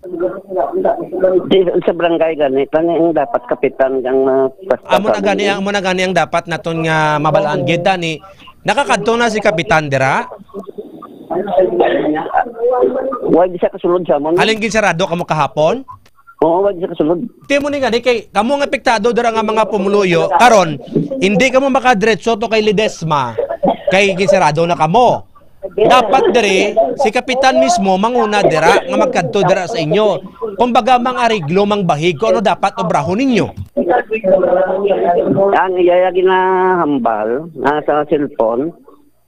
Di, sa barangay gani, kani ang dapat kapitan ang, ah, pas-, Amo na gani, amo na gani ang dapat naton nga mabalaan gid, tani. Nakakadto na si kapitan dira? Wa di siya kasulod sa amon. Halin ginsarado kamo kahapon? Oo, wa di siya kasulod. Ti mo ni gani kay kamo nga apektado dira nga mga pumuluyo, karon hindi kamo makadiretso to kay Ledesma kay ginsarado na kamo. Dapat diri si kapitan mismo manguna dira nga magkadto dira sa inyo. Kumbaga, mangareglo, mangbahig kung ano dapat obrahon ninyo. Ang iya ginahambal na sa cellphone,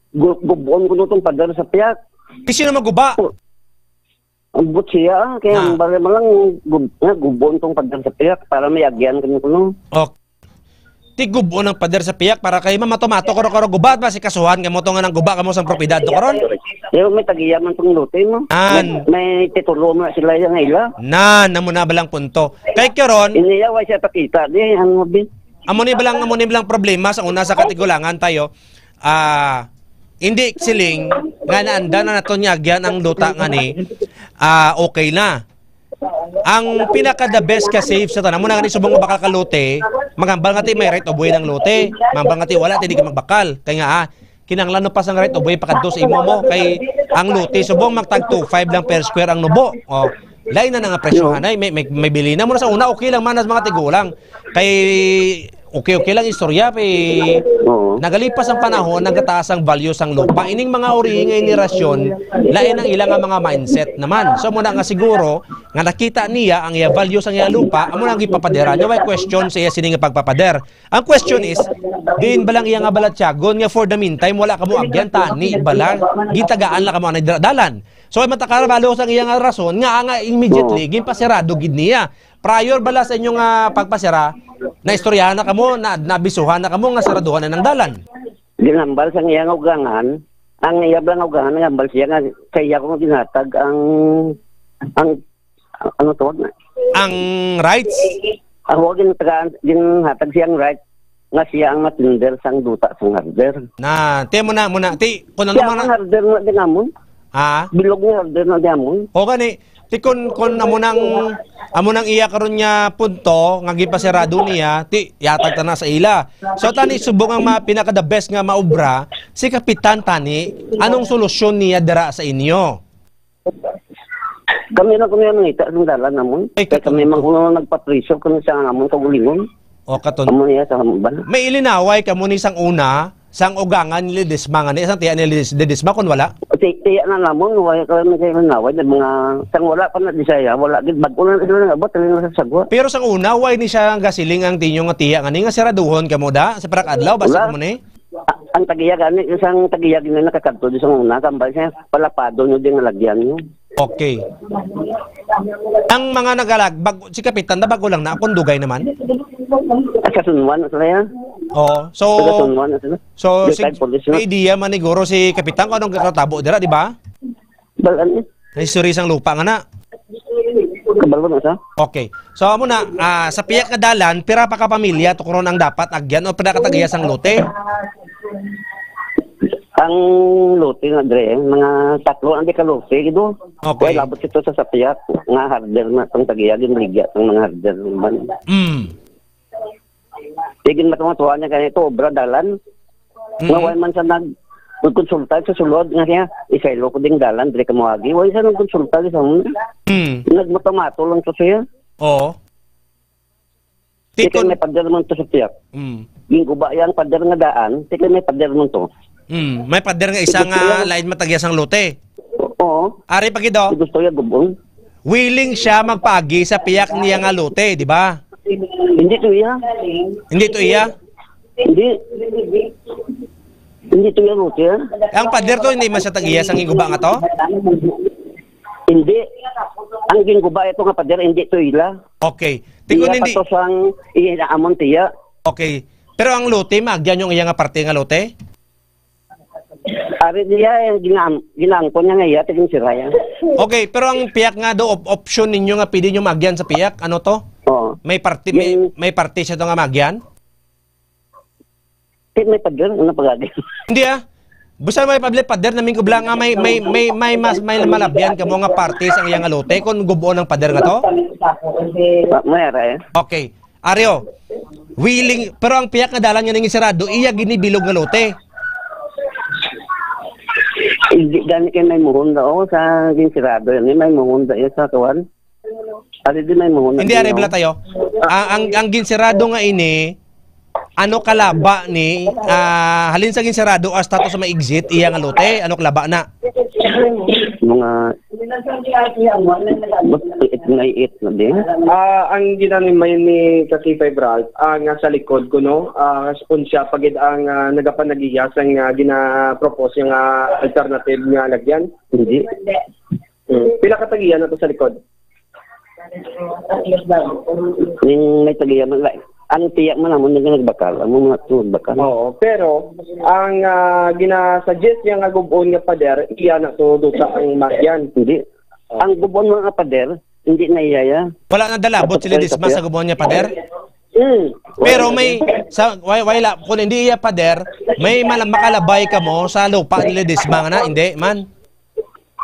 gu-, gubon ko tong pader sa piyak. Ti sino maguba? Ang buot siya, ah, kaya Na. ang bala mo lang gub-, nga gubon tong pader sa piyak para may agyan kami kuno. Ok. Ti gubon ang pader sa piyak para kay mamato-mato, karo-karo gubat ba si kasuhan kamo to nga nang guba kamo sang propiedad to karon? Yo, may tagiya man tong lote mo. An. May, may titulo na sila yang ila. Nan, amo na balang punto. Kay karon, Iniya, wa siya pakita, di, ang mabi. Amo ni balang, amo ni balang problema sa una sa katigulangan tayo. Ah, hindi siling nga naanda na naton niya agyan ang luta nga ni, ah, okay na. Ang pinaka the best ka safe sa tanan, mo na gani subong nga bakal ka lote, maghambal nga ti may right of way ng lote. Maghambal nga ti wala, ti di ka magbakal. Kay nga, ah, kinahanglan no pa sang right of way pakadto sa imo mo. Kay ang lote subong magtag two five lang per square ang nubo. Oh, lain na na nga presyo, Yo. hanay, may, may, may bili na mo na sa una, okay lang man as mga tigulang. Kay okay-okay lang istorya, pe. Oo. Nagalipas ang panahon, nagataas ang value sang lupa. Ining mga uri nga henerasyon, lain ang ila nga mga mindset naman. So, muna nga siguro, nga nakita niya ang iya value sang iya lupa, amo na ang gipapadera niya. May question sa iya sini nga pagpapader. Ang question is, diin ba lang iya nga balatyagon nga for the meantime, wala kamo agyan, tani ba lang? Gitagaan lang kamo anay dira dalan. So, ay matakara balo sang iya nga rason, nga, nga immediately, Oo. ginpasirado gid niya. Prior bala sa inyo nga pagpasira, naistoryahan na kamo, na, nabisuhan na kamo nga saraduhan na ng dalan? Ginhambal sang iyang ugangan, ang iya bala nga ugangan, ginhambal siya nga sa iya ko nga ginhatag ang, ang, ano tawag na? Ang rights? Ako gintagaan, ginhatag siyang right nga siya ang matender sang duta sang harder. Na, ti mo na, mo na. Ti, kung ano Siya man ang na harder na din amon. Ha? Bilog nga harder na din amon. O gani, ti kun, kun amo nang, amo nang iya karon nga punto nga gipasirado niya, ti yatag ta na sa ila. So tani subong ang ma-, pinaka the best nga maobra si kapitan tani, anong solusyon niya dira sa inyo? Kami lang kami ang nangita sa dalan namon. Ay, Kaya kami katon-, man kuno nagpapriso kami sa amon kaugalingon. O, katon-, Amo niya sa hambal. May ilinaway kamo ni sang una, sang ugangan ni Ledesma nga ni, sang tiya ni Ledes-, Ledesma, kun wala? Ti-, tiya na namon, wala kami kay nanaway, na mga, sang wala pa na di siya, wala gid, bag-o na sila nangabot, ano na sa sagwa. Pero sang una, why ni siya ang gasiling ang tinyo nga tiya nga ni, nga siraduhon kamo da, sa parak adlaw, basta Wala. kamo ni? A-, ang tagiya gani, isang tagiya gani nakakadto di sang una, kambal siya, palapado nyo di nga lagyan nyo. Okay. Ang mga nagalag-, bag-, si Kapitan na bago lang na, kung dugay naman? Sa San Juan na sila yan. Oo. So, Taga San Juan na sila. so, Di sig-, tayo pulis na. may idea man siguro si Kapitan kung anong katabo dira, di ba? Balan eh. History sang lupa nga na. Kabalo na sa? Okay. So, amo na, ah, sa piyak nga dalan, pira pa ka pamilya, tukuron ang dapat agyan o pira ka tagiya sang lote? Ang lote na dre, mga tatlo ang di ka lote, gido. Okay. Kaya labot ito sa sapiyak, nga harder na itong tagiya, ginligya itong mga harder naman. Mm. Sige, matuwa-tuwa niya ganito, obra dalan. Mm. Nga wala man sa nag-, nagkonsulta sa sulod nga siya, isaylo ko ding dalan, dili ka mawagi. Wala siya nagkonsulta sa mga. Mm. Nagmatomato lang to siya. Oo. Di kay Tikon- may pader man to sa tiyak. Mm. Yung guba yang pader nga daan, di kay may pader man to. Mm. May pader nga isa Gusto nga niya. lain matagya sang lote. Oo. Ari pa gid, oh. Gusto niya gubon. Willing siya magpaagi sa piyak niya nga lote, di ba? Hindi to iya. Hindi to iya? Hindi. Hindi to iya lote, ha? Ang pader to, hindi man sa tag-iya sang ginguba nga to? Hindi. Ang ginguba ito nga pader, hindi to ila. Okay. Tikon Iya hindi. pa to sang inaamon tiya. Okay. Pero ang lote, maagyan yung iya nga parte nga lote? Ari niya, eh, ginaam-, ginaangkon niya nga iya, tigin sira yan. Okay, pero ang piyak nga do, op-, option ninyo nga pwede nyo maagyan sa piyak, ano to? Oo. May parte, may, Yung may parte siya to nga maagyan? Ti, may pader, ano pagagi? Hindi, ah. Basta may pabli, pader, naming kubla nga may, may, may, may mas, may malabyan kamo nga parte sa iya nga lote kung gubon ang pader nga to? Ma-, may ara, eh. Okay. Aryo, willing, pero ang piyak nga dalan nga nang isarado, iya gini bilog nga lote. Hindi, gani kay may muhon daw sa ginsirado yan, eh, may muhon daw yan sa kuwan. Ari di may muhon. Hindi, ari bala tayo. Ang, ang, ang ginsirado nga ini, ano kalaba ni, ah, halin sa ginsirado hasta to sa may exit, iya nga lote, ano kalaba na? Mga, but it may it na din. Ah, ang ginanimay ni Kaki Fibral, ah, nga sa likod ko, no, ah, kung siya pa gid ang, ah, nagapanagiya sang, ah, gina-propose nga alternative nga lagyan. Hindi. Hmm. Pila ka tagiya na to sa likod? Ning may tagiya man, like, ang tiyak man namon nga nagbakal, ang mga nagbakal. Oo, pero ang, ah, ginasuggest niya nga gubon nga pader, iya na to duta ang magyan. Hindi. Ang gubon nga pader, hindi na iya ya. Wala na dalabot sila disma sa gubon nga pader? Mm. Pero may, sa, way, way la, kung hindi iya pader, may mala-, makalabay ka mo sa lupa nila disma nga na, hindi man.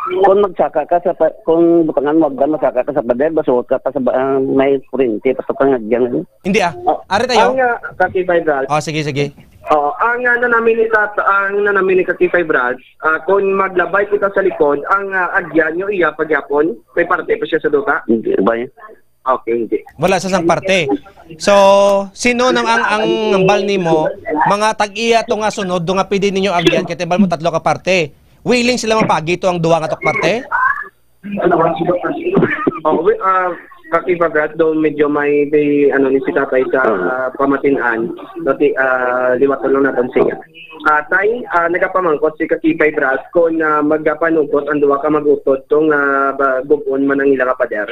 Kung magsaka ka sa pa-, kung butangan mo, agda masaka ka sa pader, basuhot ka pa sa ba-, ah, may kurente, pa sa pangagyan. Hindi, ah. Oh, ari tayo. Ang, ah, Kaki Fibral. Oh, sige, sige. Oo, ang, ah, nanamin ni Tat-, ang nanamin ni Kaki Fibral, ah, kung maglabay kita sa likod, ang, ah, agyan nyo iya pagyapon, may parte pa siya sa duta. Hindi, bay. Okay, hindi. Wala sa sang parte. So, sino nang ang, ang hambal nimo, mga tag-iya to nga sunod, do nga pwede ninyo agyan, kay timbal mo tatlo ka parte. Willing sila mapagi to ang duha nga to ka parte? Oh, wi-, ah, Kaki Fibral, do medyo may, may, ano, ni si tatay sa, ah, pamatin-an. Dati, ah, liwaton lang natin siya. Ah, tay, ah, nagapamangkot si Kaki Fibral kung, ah, magapanugot ang duha ka mag-utod to nga ba, gubon man ang ila ka pader.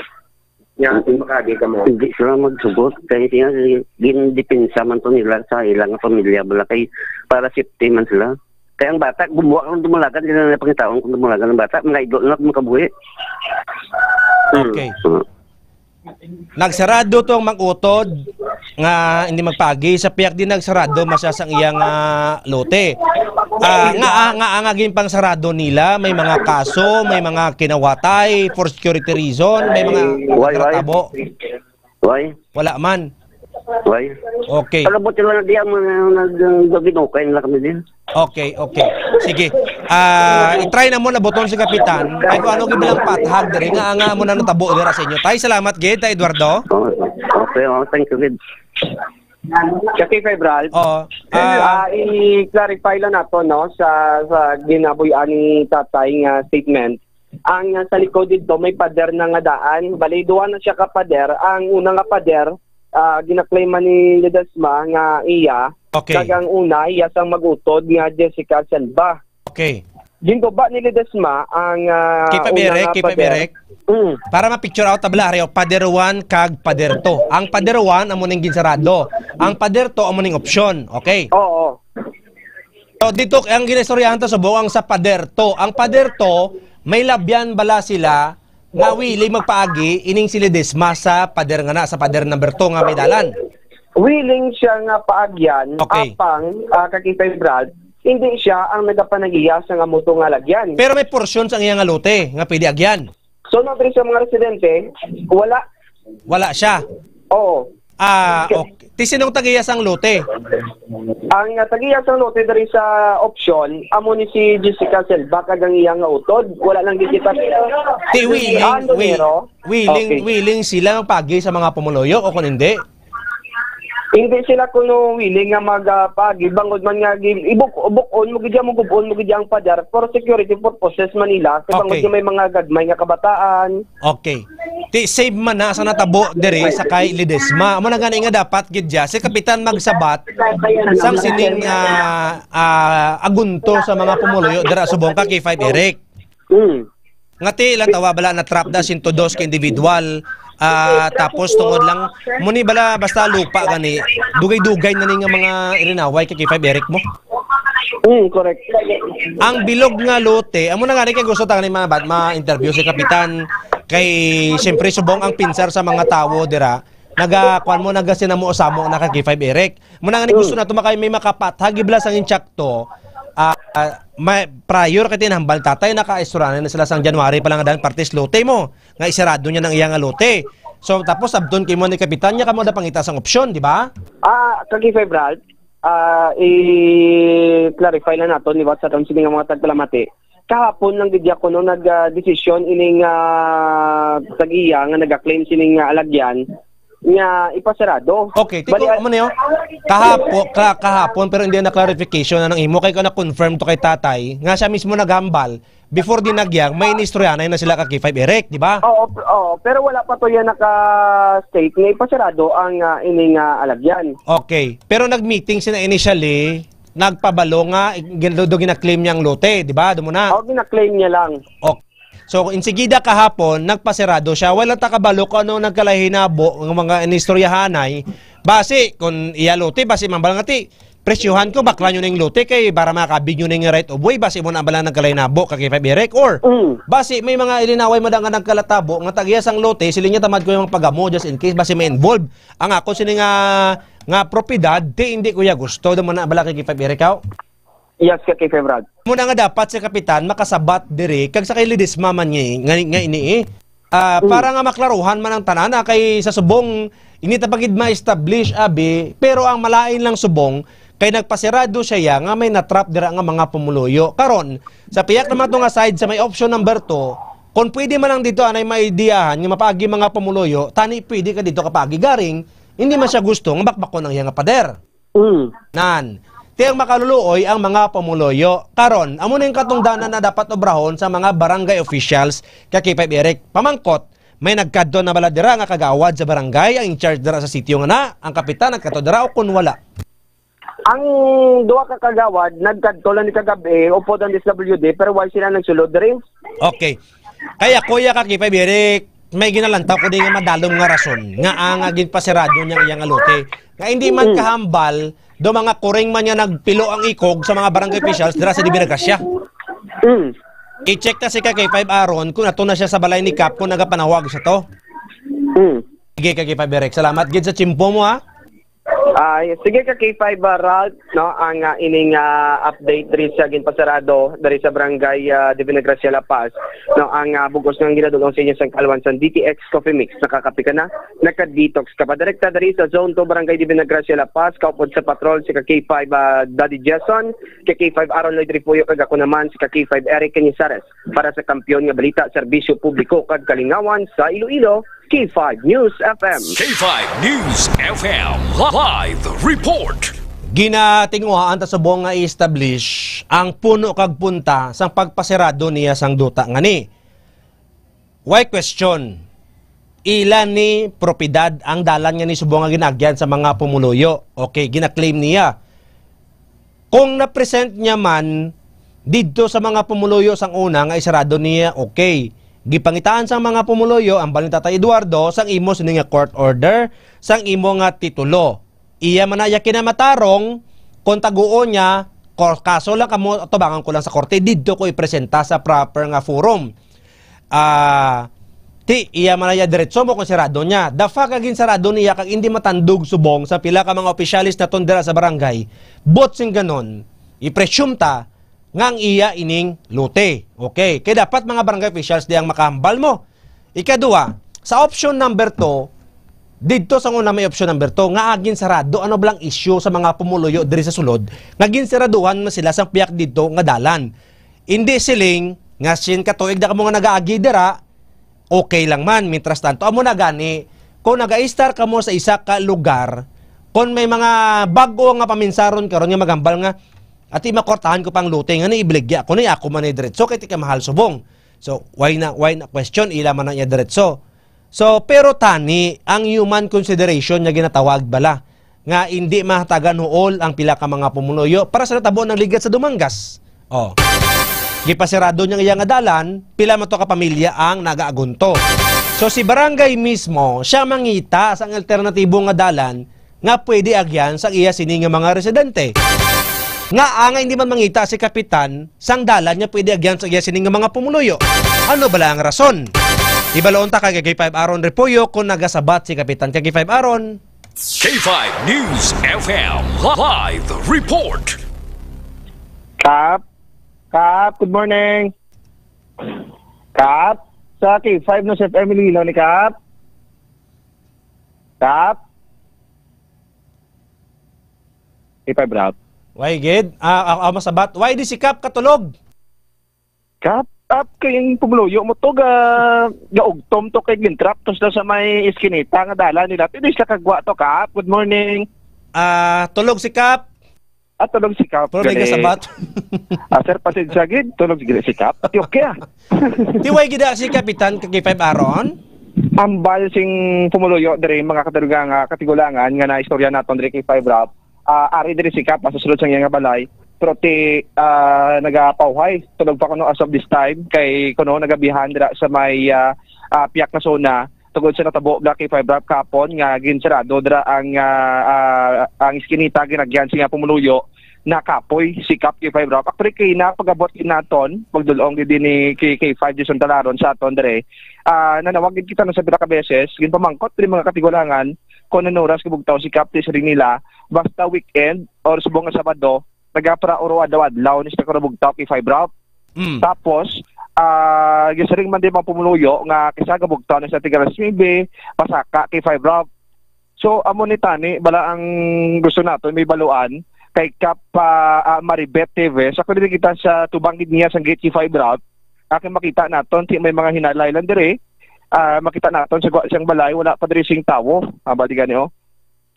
Nya, hindi, makaagi ka mo. Hindi sila magsugot. Kaya siya, gindepensa man to nila sa ilang pamilya, bala kay para safety man sila. Kaya ang bata, gumuha kung dumalagan, hindi na pangitaon kung dumalagan ang bata, mga idol na kung makabuhi. Hmm. Okay. Hmm. Nagsarado to ang mag-utod nga hindi magpagi sa piyak din nagsarado masya sang iyang, ah, lote. Ah, nga, ah, nga ang aging pangsarado nila, may mga kaso, may mga kinawatay for security reason, may mga Why, why? Tabo. Why? Wala man. Why? Okay. Alam mo, sila na diyan, mga nag-, nag-, nag-, okay na kami din. Okay, okay. Sige. Ah, i-try na mo na buton si Kapitan. Ay, kung ano gibilang pathag diri nga, nga mo na natabo dira sa inyo. Tay, salamat gid, Tay Eduardo. Oh, okay, oh, thank you, gid. Sa K five Ralph, Oo. Ah, ah, i-clarify lang nato, no, sa, sa ginabuy-an ni Tatay nga statement. Ang, ah, sa likod dito, may pader na nga daan. Bali, duha na siya ka pader. Ang una nga pader, ah, ginaklaim man ni Ledesma nga iya. Okay. Kag ang una, iya sang mag-utod nga Jessica Selva. Okay. Ginguba ni Ledesma ang, ah, K five una Eric, nga K five pader. Eric. Mm. Para ma-picture out, tabla, Areo, pader one kag pader two. Ang pader one, amo ning ginsarado. Ang pader two, amo ning opsyon. Okay. Oo. So, dito, ang ginistoryahan to subong ang sa pader two. Ang pader two, may labyan bala sila nga willing magpaagi ining si Ledesma sa pader nga na, sa pader number two nga may dalan? Willing siya nga paagyan, Okay. apang, ah, ka K five Ralph, hindi siya ang nagapanagiya sa nga muto nga lagyan. Pero may porsyon sa iya nga lote nga pwede agyan? So, no, diri sa mga residente, wala. Wala siya? Oo. Ah, Siya okay. Ti sinong tagiya sang lote? Ang, ah, tagiya sang lote diri sa option, amo ni si Jessica Selva kag ang iya nga utod. Wala lang gid kita. Ti willing, Ando wi-, Nero? willing, Okay. willing sila magpaagi sa mga pumuluyo o kung hindi? Hindi sila kuno willing nga mag, ah, paagi bangod man nga gi-, ibuk-, buk-on mo gid mo gub-on mo gid ang pader for security purposes man nila. Kay bangod Okay. nga may mga gagmay nga kabataan. Okay. Ti save man na sa natabo diri sa kay Ledesma. Amo na gani nga dapat gid siya si Kapitan magsabat sang sining, ah, ah, agunto sa mga pumuluyo dira subong ka K five Eric. Mm. Nga ti lang tawa bala na trap da sento dos ka individual, ah, tapos tungod lang mo ni bala basta lupa gani dugay-dugay na ni nga mga irinaway ka K five Eric mo. Mm, correct. Ang bilog nga lote, amo na nga rin kay gusto ta ni mga bat, ma-interview si Kapitan kay siyempre subong ang pinsar sa mga tawo dira. Naga, kuan mo, nagasinamo-samo na ka K five Eric. Mo na nga ni gusto Mm. nato makay may makapathag, ibla sang insakto. Ah, ah, may prior kay tinambal tatay, nakaistorya na sila sang January pa lang, daan partis lote mo nga isirado niya ng iya nga lote. So, tapos sabton kimo ni kapitan niya, kamo da pangita sang opsyon, di ba? Ah, kag K five Ralph, ah, i-clarify lang naton, di ba, sa aton sini nga mga tagpalamati. Kahapon lang gid ako, no, nag, ah, desisyon ining, ah, tag-iya nga nag-claim sining, ah, alagyan nga ipasarado. Okay, tiko, Bali, ah, amo niyo. Kahapon, ka, kahapon, pero hindi na clarification anong imo kay ko na-confirm to kay tatay nga siya mismo naghambal before din nagyang may inistoryanay na sila ka K five Eric, di ba? Oo, p-, oo, pero wala pa to yan naka-state nga ipasarado ang, ah, ining, ah, alagyan. Okay, pero nag-meeting sila initially, nagpabalo nga gin-, do gina-claim niya ang lote, di ba? Doon muna. Oo, gina-claim niya lang. Okay. So, insigida kahapon, nagpasirado siya. Wala ta kabalo kung ano nagkalahinabo ng mga inistoryahanay. Basi, kung iya lote, basi mambal nga ti, presyohan ko, bakla nyo na yung lote kay para makabig nyo na yung right of way. Basi mo na bala nagkalahinabo, kag K five Eric. Or, Mm. basi may mga ilinaway mo da nga nagkalatabo, nga tag-iya sang lote, sila niya tamad ko yung pagamo, just in case, basi may involved. Ang ako sini nga, nga propiedad, ti hindi ko ya gusto, da mo na bala kay K five Eric, haw? Yes, ka K five Ralph. Muna nga dapat si Kapitan makasabat diri kag sa kay Ledesma man nga, nga, nga ini, eh. Ah, Mm. para nga maklaruhan man ang tanan, ah, kay sa subong, hindi ta pa gid ma-establish, abi, pero ang malain lang subong, kay nagpasirado siya ya nga may natrap dira nga mga pumuluyo. Karon, sa piyak naman to nga side sa may option number two, kung pwede man lang dito anay maidiyahan nga mapaagi mga pumuluyo, tani pwede ka dito kapaagi garing, hindi man siya gusto nga bakbakon ang iya nga pader. Mm. Nan. Ti ang makaluluoy ang mga pumuluyo. Karon, amo na yung katungdanan na dapat obrahon sa mga barangay officials ka K five Eric. Pamangkot, may nagkadto na bala dira nga kagawad sa barangay, ang in charge dira sa sitio nga na, ang kapitan nagkadto dira o kun wala? Ang duha ka kagawad nagkadto lang ni kagabi, upod ang D S W D, pero why sila nagsulod diri? Okay. Kaya, Kuya, ka K five Eric, may ginalantaw ko din nga madalom nga rason nga ang, ah, ginpasirado niya ang iyang lote. Nga hindi man Mm. kahambal, do mga kuring man niya nagpilo ang ikog sa mga barangay officials dira sa Divina Gracia. Mm. I-check ta si ka K five Aaron kung ato na siya sa balay ni Kap kung nagapanawag siya to. Mm. Sige, ka K five Eric. Salamat gid sa tiyempo mo, ha? Ah, yes. Sige ka, K five, ah, Ralph, no, ang, ah, ining, ah, update diri sa ginpasarado diri sa barangay, ah, Divina Gracia, La Paz, no, ang, ah, bugos nga ginadulong sa inyo sang kalwan sang D T X Coffee Mix. Nakakape ka na, naka-detox ka pa. Direkta diri sa Zone two, Barangay Divina Gracia, La Paz, kaupod sa patrol si ka K five, ah, Daddy Jason, ka K five Aaron Lloyd Repuyo, kag ako naman si ka K five Eric Cañizares para sa Kampiyon nga Balita, Serbisyo Publiko kag Kalingawan sa Iloilo, K five News F M. K five News F M live report. Ginatinguhaan ta subong nga i-establish ang puno kag punta sang pagpasirado niya sang duta nga ni. Why question? Ila ni propiedad ang dalan nga ni subong nga ginagyan sa mga pumuluyo. Okay, gina-claim niya. Kung na-present niya man didto sa mga pumuluyo sang una nga isarado niya, okay. Gipangitaan sang mga pumuluyo ang balin Tatay Eduardo sang imo sini nga court order, sang imo nga titulo. Iya man na iya kinamatarong kung taguon niya, kor-, kaso lang kamo, tubangan ko lang sa korte, didto ko ipresenta sa proper nga forum. Ah, ti, iya man na iya diretso mo kung sirado niya. The fact nga ginsarado niya kag hindi matandog subong sa pila ka mga opisyalis naton dira sa barangay, but sing ganon, i-presume ta nga ang iya ining lote. Okay. Kay dapat mga barangay officials di ang makahambal mo. Ikaduha, sa option number two, didto sa una may option number two, nga ginsarado, ano bala ang issue sa mga pumuluyo diri sa sulod, nga ginsaraduhan man sila sang piyak didto nga dalan. Hindi siling nga sin katuig na kamo nga nagaagi dira, okay lang man. Mientras tanto, amo na gani, kung nag-a-stay kamo sa isa ka lugar, kung may mga bag-o nga paminsaron karon nga maghambal nga, "Ati, makortahan ko pang lote nga ni, ibaligya ko ni, ako man ni diretso, kay ti ka mahal subong." So, why na, why na question? Ila man na iya diretso. So, pero tani, ang human consideration nga ginatawag bala, nga indi mahatagan huol ang pila ka mga pumuluyo para sa natabo ng ligat sa Dumangas. Oh. Gipasirado niya iya nga dalan, pila man to ka pamilya ang nagaagunto. So, si barangay mismo, siya mangita sa alternatibo nga dalan nga pwede agyan sa iya sini nga mga residente. Nga anga hindi man mangita si kapitan sang dalan nga pwede agyan sa iya sini nga mga pumuluyo. Ano bala ang rason? Ibaloon ta kay K five Aaron Repuyo kung nagasabat si kapitan kay K five Aaron. K five News F M live report. K Kap? Kap, good morning. Kap? Sa K five no, Chef Emily, no, ni Kap? Kap? K five Rap. Why, gid? Ah, ah, ah, masabat. Why di si Kap katulog? Kap, Kap, kay ang pumuluyo mo to, ga, gaugtom to kay gintrap to sila sa may iskinita nga dala nila. Pwede sila kagwa to, Kap. Good morning. Ah, tulog si Kap. Ah, tulog si Kap. Pero may galing. Kasabat. Ah, sir, pasensya gid. Tulog gid si Kap. Ti okay, ah. Ti way gid, ah, si Kapitan kag K five Aaron? Ambal sing pumuluyo diri, mga katulugang, ah, katigulangan nga naistorya naton diri kay Five Rap. Ah, ari diri si Kap, sa sulod sa iyang balay. Pero ti, ah, nagapauhay. Tulog pa kuno as of this time. Kay kuno nagabihan dira sa may, ah, ah, piyak na zona. Tungod sa natabo nga kay Five Rap kapon nga ginsarado dira ang, ah, ah, ang iskinita, ginagyan siya pumuluyo, nakapoy si Kap kay Five Rap. Actually, kay napagabot gid naton, pagdulong gid ni kay, kay Five Jason Talaron sa aton dire. Ah, nanawag gid kita na sa pila ka beses, ginpamangkot diri mga katigulangan kung anong oras kabugtaw si Kap, ti siling nila, basta weekend or subong nga Sabado, nagapara oro adlaw-adlaw ni sa Karabugtaw kay Five Rap. Mm. Tapos, ah, gisiring man din mga pumuluyo nga kisa gabugtaw na sa tiga alas nuebe, pasaka kay Five Rap. So, amo ni tani, bala ang gusto naton, may baluan, kay Kap, ah, ah, Maribet Teves. Ako din kita sa tubang gid niya sa gate kay Five Rap. Aking makita naton, ti may mga hinalay lang diri. Ah, makita naton sa gwa siyang balay, wala pa diri sing tawo. Ah, ba di gani, oh?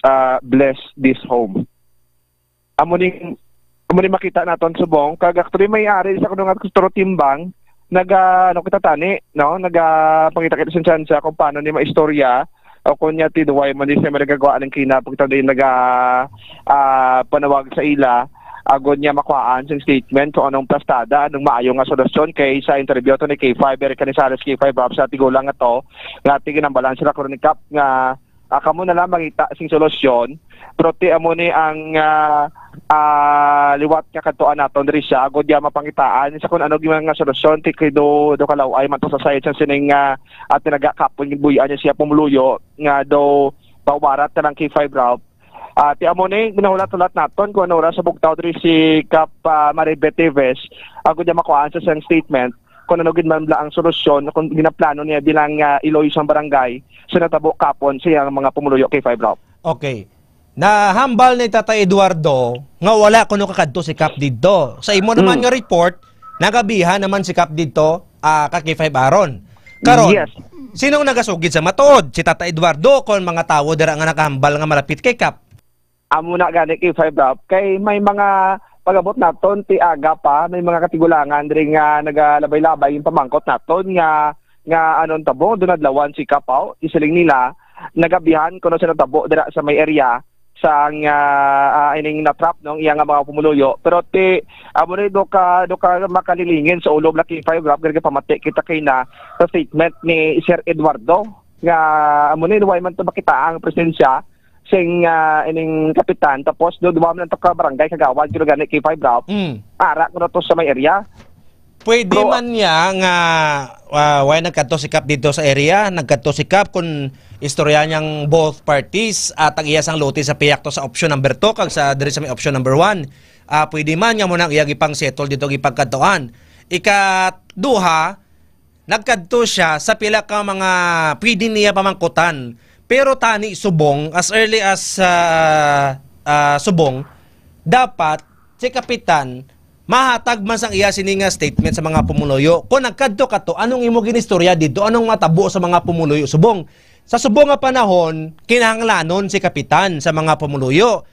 Ah, bless this home. Amo ning, amo ning makita naton subong, kag actually may ari sa kuno nga Kustoro Timbang, naga, ano kita tani, no? Naga pangita kita sa tsansa kung paano ni maistorya, o kung niya ti duway man di siya may nagagawa ng kinap, kita din naga, ah, panawag sa ila, agod niya makuhaan sing statement kung anong plastada, anong maayo nga solusyon kay sa interview to ni K five, Eric Canizales, K five Rap sa tigulang nga to, nga tiginambalan sila kuno ni Kap nga, ah, kamo na lang mangita sing solusyon, pero ti amo ni ang, ah, ah, liwat nga kadtuan naton diri siya, agod ya mapangitaan sa kung ano gyud nga solusyon, ti kay do, do kalaw-ay man to sa side sa sining, ah, at nagakapon, buy-an niya siya pumuluyo nga do pawarat na lang kay Five Ralph. Ah, ti amo ni ginahulat-hulat naton kung ano oras sa bugtaw diri si Kap, ah, Maribet Teves, agod ya makuhaan sa siyang statement kung ano gid man bala ang solusyon kung ginaplano niya bilang, ah, iloy sang barangay sa natabo kapon sa iyang mga pumuluyo kay Five Ralph. Okay. Nahambal ni Tata Eduardo nga wala kuno kakadto si Kap didto. Sa imo naman Hmm. nga report, nagabihan naman si Kap didto, ah, ka kay Five Aaron. Karon, Yes. sinong nagasugid sa matuod? Si Tata Eduardo kon mga tawo dira nga nakahambal nga malapit kay Kap? Amo na gani kay Five Ralph, kay may mga pag-abot naton ti aga pa, may mga katigulangan diri nga nagalabay-labay yung pamangkot naton nga, nga anon tabo, doon adlawan si Kapaw, isiling nila, nagabihan kuno sa natabo dira sa may area sang, ah, ah, ining natrap, no, ang iya nga mga pumuluyo. Pero ti, amo ni do ka, do ka makalilingin sa ulo, Black K five Rap, gani pamati kita kay na sa statement ni Sir Eduardo nga amo ni, way man to makita ang presensya sing, ah, ining kapitan, tapos do duwa man to ka barangay kagawad, kilo gani kay Five Rap. Mm. Ara ko na to sa may area. Pwede Bro, man niya nga, ah, way nagkadto si Kap dito sa area, nagkadto si Kap kung istorya niyang both parties at ang iya sang lote sa piyak to sa option number two kag sa diri sa may option number one. Ah, pwede man nga mo nang iya gipang settle dito gipagkadtuan. Ikaduha, nagkadto siya sa pila ka mga pwede niya pamangkutan. Pero tani subong, as early as, ah, ah, subong, dapat si Kapitan mahatag man sang iya sini nga statement sa mga pumuluyo. Kung nagkadto ka to, anong imo ginistorya dito? Anong matabo sa mga pumuluyo subong? Sa subong nga panahon, kinahanglanon si Kapitan sa mga pumuluyo.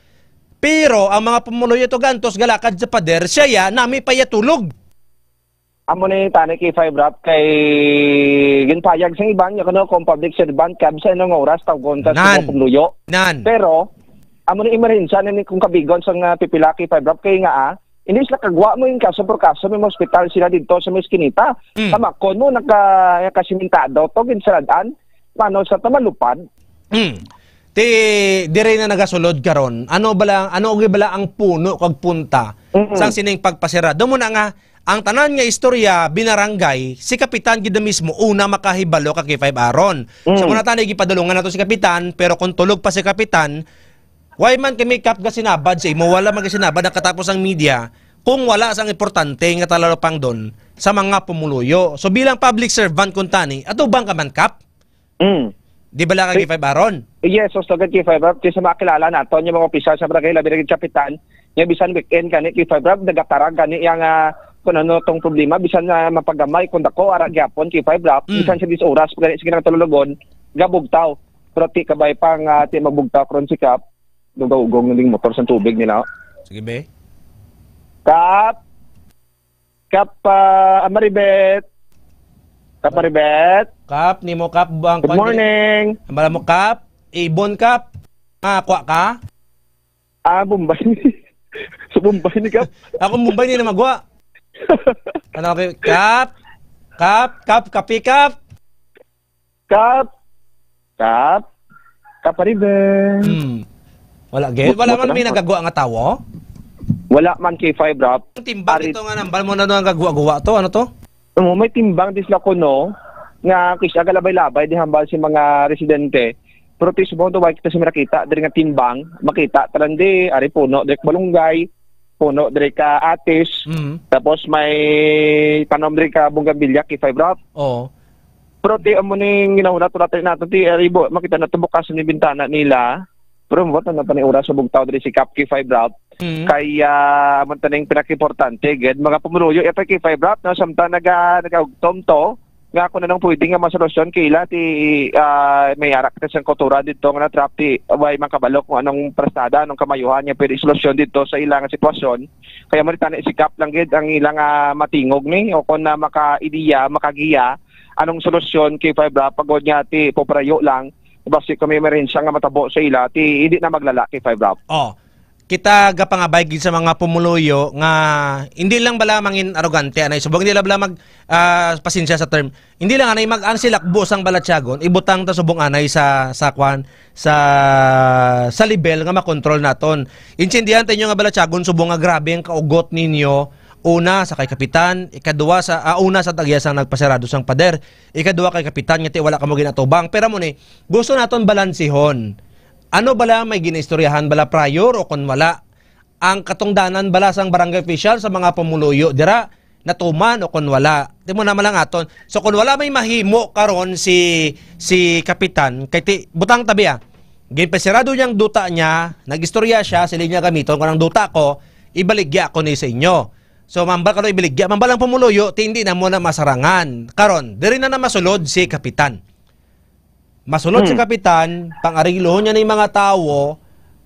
Pero ang mga pumuluyo to gantos galakad sa pader, siya ya, nami pa ya tulog. Amo ni tani kay Five Rap kay ginpayag sang iban nga kuno kung public servant kab sa inong oras tawgon ka sa Nan. Pagluyo. Nan. Pero amo ni emerhensya ni kung kabigon sang, ah, pipila kay Five Rap kay nga, ah, hindi sila kagwa mo yung kaso por kaso may hospital sila dito sa may eskinita. Mm. Kamakon mo naka, nakasimentado to ginsarad-an. Mano sa tamalupad. Mm. Ti, dire na nagasulod karon. Ano bala, ano gi bala ang puno kag punta Mm. sang sining pagpasira? Damo na nga ang tanan nga istorya, binarangay, si Kapitan gid na mismo una makahibalo ka kay Five Aaron. Mm. Sa muna tani gipadulungan nato si Kapitan, pero kung tulog pa si Kapitan, way man kami Kap gasinabad sa imo, wala man gasinabad ang katapos ang media. kung wala sang importante nga talalupangdon sa mga pumuluyo. So, bilang public servant kuntani, atubang ka man, Kap? Mm. Di bala ka, K five Aaron? Yes, Host, agad, K five Rap. Kay sa makilala naton yung mga opisyal sa barangay, labi na gid kapitan, nga bisan weekend gani, K five Rap, nagatarag gani yang, ah, kung ano tong problema, bisan na mapagamay, kung dako, ara gyapon, K five Rap, Mm. bisan sa diyes oras, pa gani, sige nang tululugon, gabugtaw. Pero ti kabay pa nga, ti magbugtaw karon si Kap, dugawgong na ding motor sa tubig nila. Sige, be. Kap! Kap, ah, Amaribet! Kap Amaribet! Kap, nimo, Kap, ang Good kwan, morning! Ang bala mo, Kap? Ibon, Kap? Ah, kwa ka? Ah, Bombay. Sa Bombay ni Kap. Ako, Bombay ni na magwa. Ano, okay? Kap? Kap? Kap? Kapi, Kap? Kap? Kap? Kap Amaribet! Hmm. Wala, gid. Wala man may nagagwa nga tawo? Wala man, K five Rap. Ang timbang Ari- ito nga nambal mo na nagagwa-gwa to. Ano to? Ano, may timbang di sila kuno nga kis-, agalabay-labay di hambal si mga residente. Pero ti subong to, wala kita sa nakita diri nga timbang, makita talan di, ari puno, diri ka Balungay, puno, diri ka Atis, Mm. tapos may tanom diri ka Bougainvillea, K five Rap. Oo. Pero ti, amo ning ginahuna to natin nato, ti, ari, bu-, makita na to bukas ni bintana nila. Pero mo, na pa ni oras sa bugtaw diri si Kap K five Rap. Mm. Kay, ah, amo taning pinakaimportante, gid, mga pumuluyo, ito K five Rap, no, samtang naga-, nagaugtom to, nga kung anong pwede nga masolusyon kila ti, ah, may ara kita sang kultura dito nga na-trap ti, way man kabalo kung anong prasada, anong kamayuhan nga pwede solusyon dito sa ilang sitwasyon. Kaya mo tani si Kap lang gid ang ilang, ah, matingog ni o kung na maka-ideya, makagiya, anong solusyon K five Rap, pagod nga ti, poprayo lang, basi kung may emerhensya nga matabo sa ila, ti, hindi na maglala K five Rap. Oh, kita gapangabay gid sa mga pumuluyo nga hindi lang bala mangin arogante, anay, subong hindi lang bala mag, ah, pasensya sa term. Hindi lang anay mag-, ang silakbo sang balatyagon, ibutang ta subong anay sa, sa kwan, sa, sa level nga makontrol naton. Intindihan ta inyo nga balatyagon, subong nga grabe ang kaugot ninyo, una sa kay kapitan, ikaduha sa, ah, una sa tagya sang nagpasarado sang pader, ikaduha kay kapitan, nga ti wala kamo ginatubang. Pero mo ni, gusto naton balansihon. Ano bala, may ginaistoryahan bala prior o kon wala? Ang katungdanan bala sang barangay official sa mga pumuluyo dira, natuman o kon wala? Di mo naman lang aton. So, kon wala may mahimo karon si, si kapitan, kay ti, butang tabi, ah. Ginpasirado niyang duta niya, nag-istorya siya, sila niya gamiton, kung ang duta ko, ibaligya ko ni sa inyo. So, mambal ka ibaligya, mambal ang pumuluyo, ti hindi na mo na masarangan. Karon, diri na na masulod si kapitan. Masulod si Hmm. kapitan, pang-ariglohon niya ni mga tawo,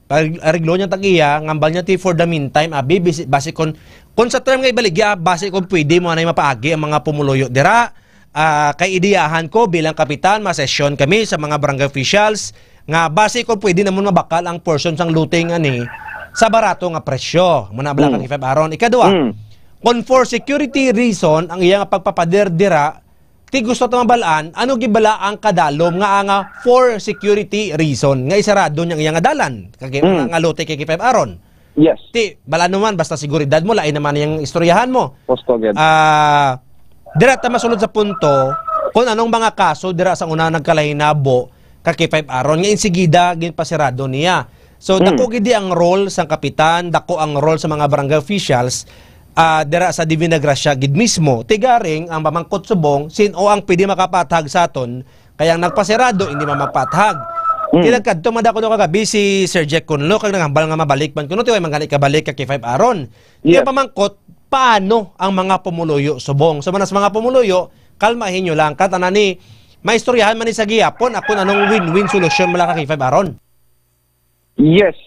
pang-ariglohon niya tag-iya, ngambal niya ti for the meantime, abi, basi, basi kon, kon sa term nga ibaligya, basi kon pwede mo anay mapaagi ang mga pumuluyo dira. Ah, kay ideyahan ko bilang kapitan, ma-session kami sa mga barangay officials nga basi kon pwede namon mabakal ang portion sang looting ani sa barato nga presyo. Muna bala Hmm. kang K five Aaron. Ikaduha, Hmm. kon for security reason ang iya nga pagpapader dira, ti gusto ta mabalaan, ano gid bala ang kadalom nga, ah, nga for security reason nga isarado niya ang iya nga dalan? Kag Mm. nga, nga lote kay K five Aaron. Yes. Ti, bala naman, basta seguridad mo, lain naman yung istoryahan mo. Gusto gid. Ah, dira ta masulod sa punto, kung anong mga kaso dira sa una nagkalahinabo ka K five Aaron, nga insigida ginpasirado niya. So, Mm. dako gid di ang role sang kapitan, dako ang role sa mga barangay officials, ah, dira sa Divina Gracia gid mismo. Tigaring ang pamangkot subong, sin-o ang pwede makapathag sa aton, kay ang nagpasirado, hindi man magpathag. Mm. Kila kadto man ako no kagabi si Sir Jack Kunlo, kag naghambal nga mabalik man kuno, tiway man gani kabalik ka K five Aaron. Yes. Kaya pamangkot, paano ang mga pumuluyo subong? So, manas mga pumuluyo, kalmahin nyo lang. Katanan ni, maistoryahan man ni sa gihapon, ako na nung win-win solusyon mala ka K five Aaron. Yes.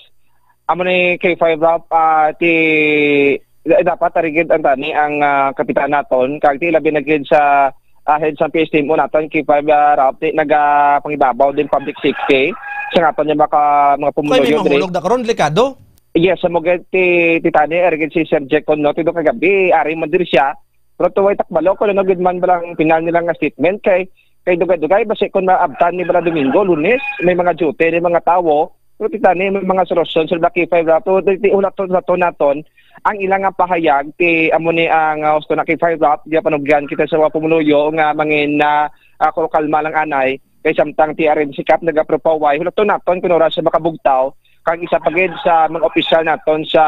Amo ni K five Rap, ah, ti, dapat arigid ang tani ang, ah, kapitan naton, kag ti labi na gid sa, ah, head sa P S T M O naton, K five, ah, Rap, ti nagapangibabaw din public safety sa naton yung maka-, mga Kay may pumuluyo diri. Mahulog na karon, delikado. Yes, sa mga ti, ti tani, arigid si Sir Jack Conno, ti do kagabi, ari man diri siya, Pero tuway takbalo kung ano gid man balang final nila nga statement kay, kay dugay-dugay basi kung maabtan ni bala Domingo, Lunes, may mga duty ni mga tawo. Pero kita ni may mga solusyon sa Black K five Rap. So, ti, ti, ulaton sa to naton ang ilang nga pahayag ti amo ni ang, ah, gusto na K five Rap, di panugyan kita sa mga pumuluyo nga mangin na ako kalma lang anay kay samtang T R M C Cup nagapropaway. Hulaton naton kung oras sa makabugtaw kag isa pa gid sa mga opisyal naton sa,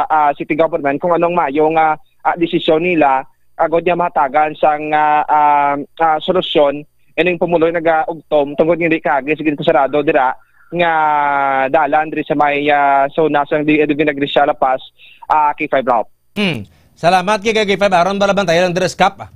ah, city government kung anong mayo nga, ah, desisyon nila agod nga mahatagan sang, ah, ah, ah, solusyon ining pumuluyo nagaugtom tungod nga hindi kaagi sa ginpasarado dira nga dalan diri sa may, ah, zona sang di, di Vinagracia, La Paz, ah, K five Ralph. Hmm. Salamat kay K five. Aron bala bantayan ang dress cap.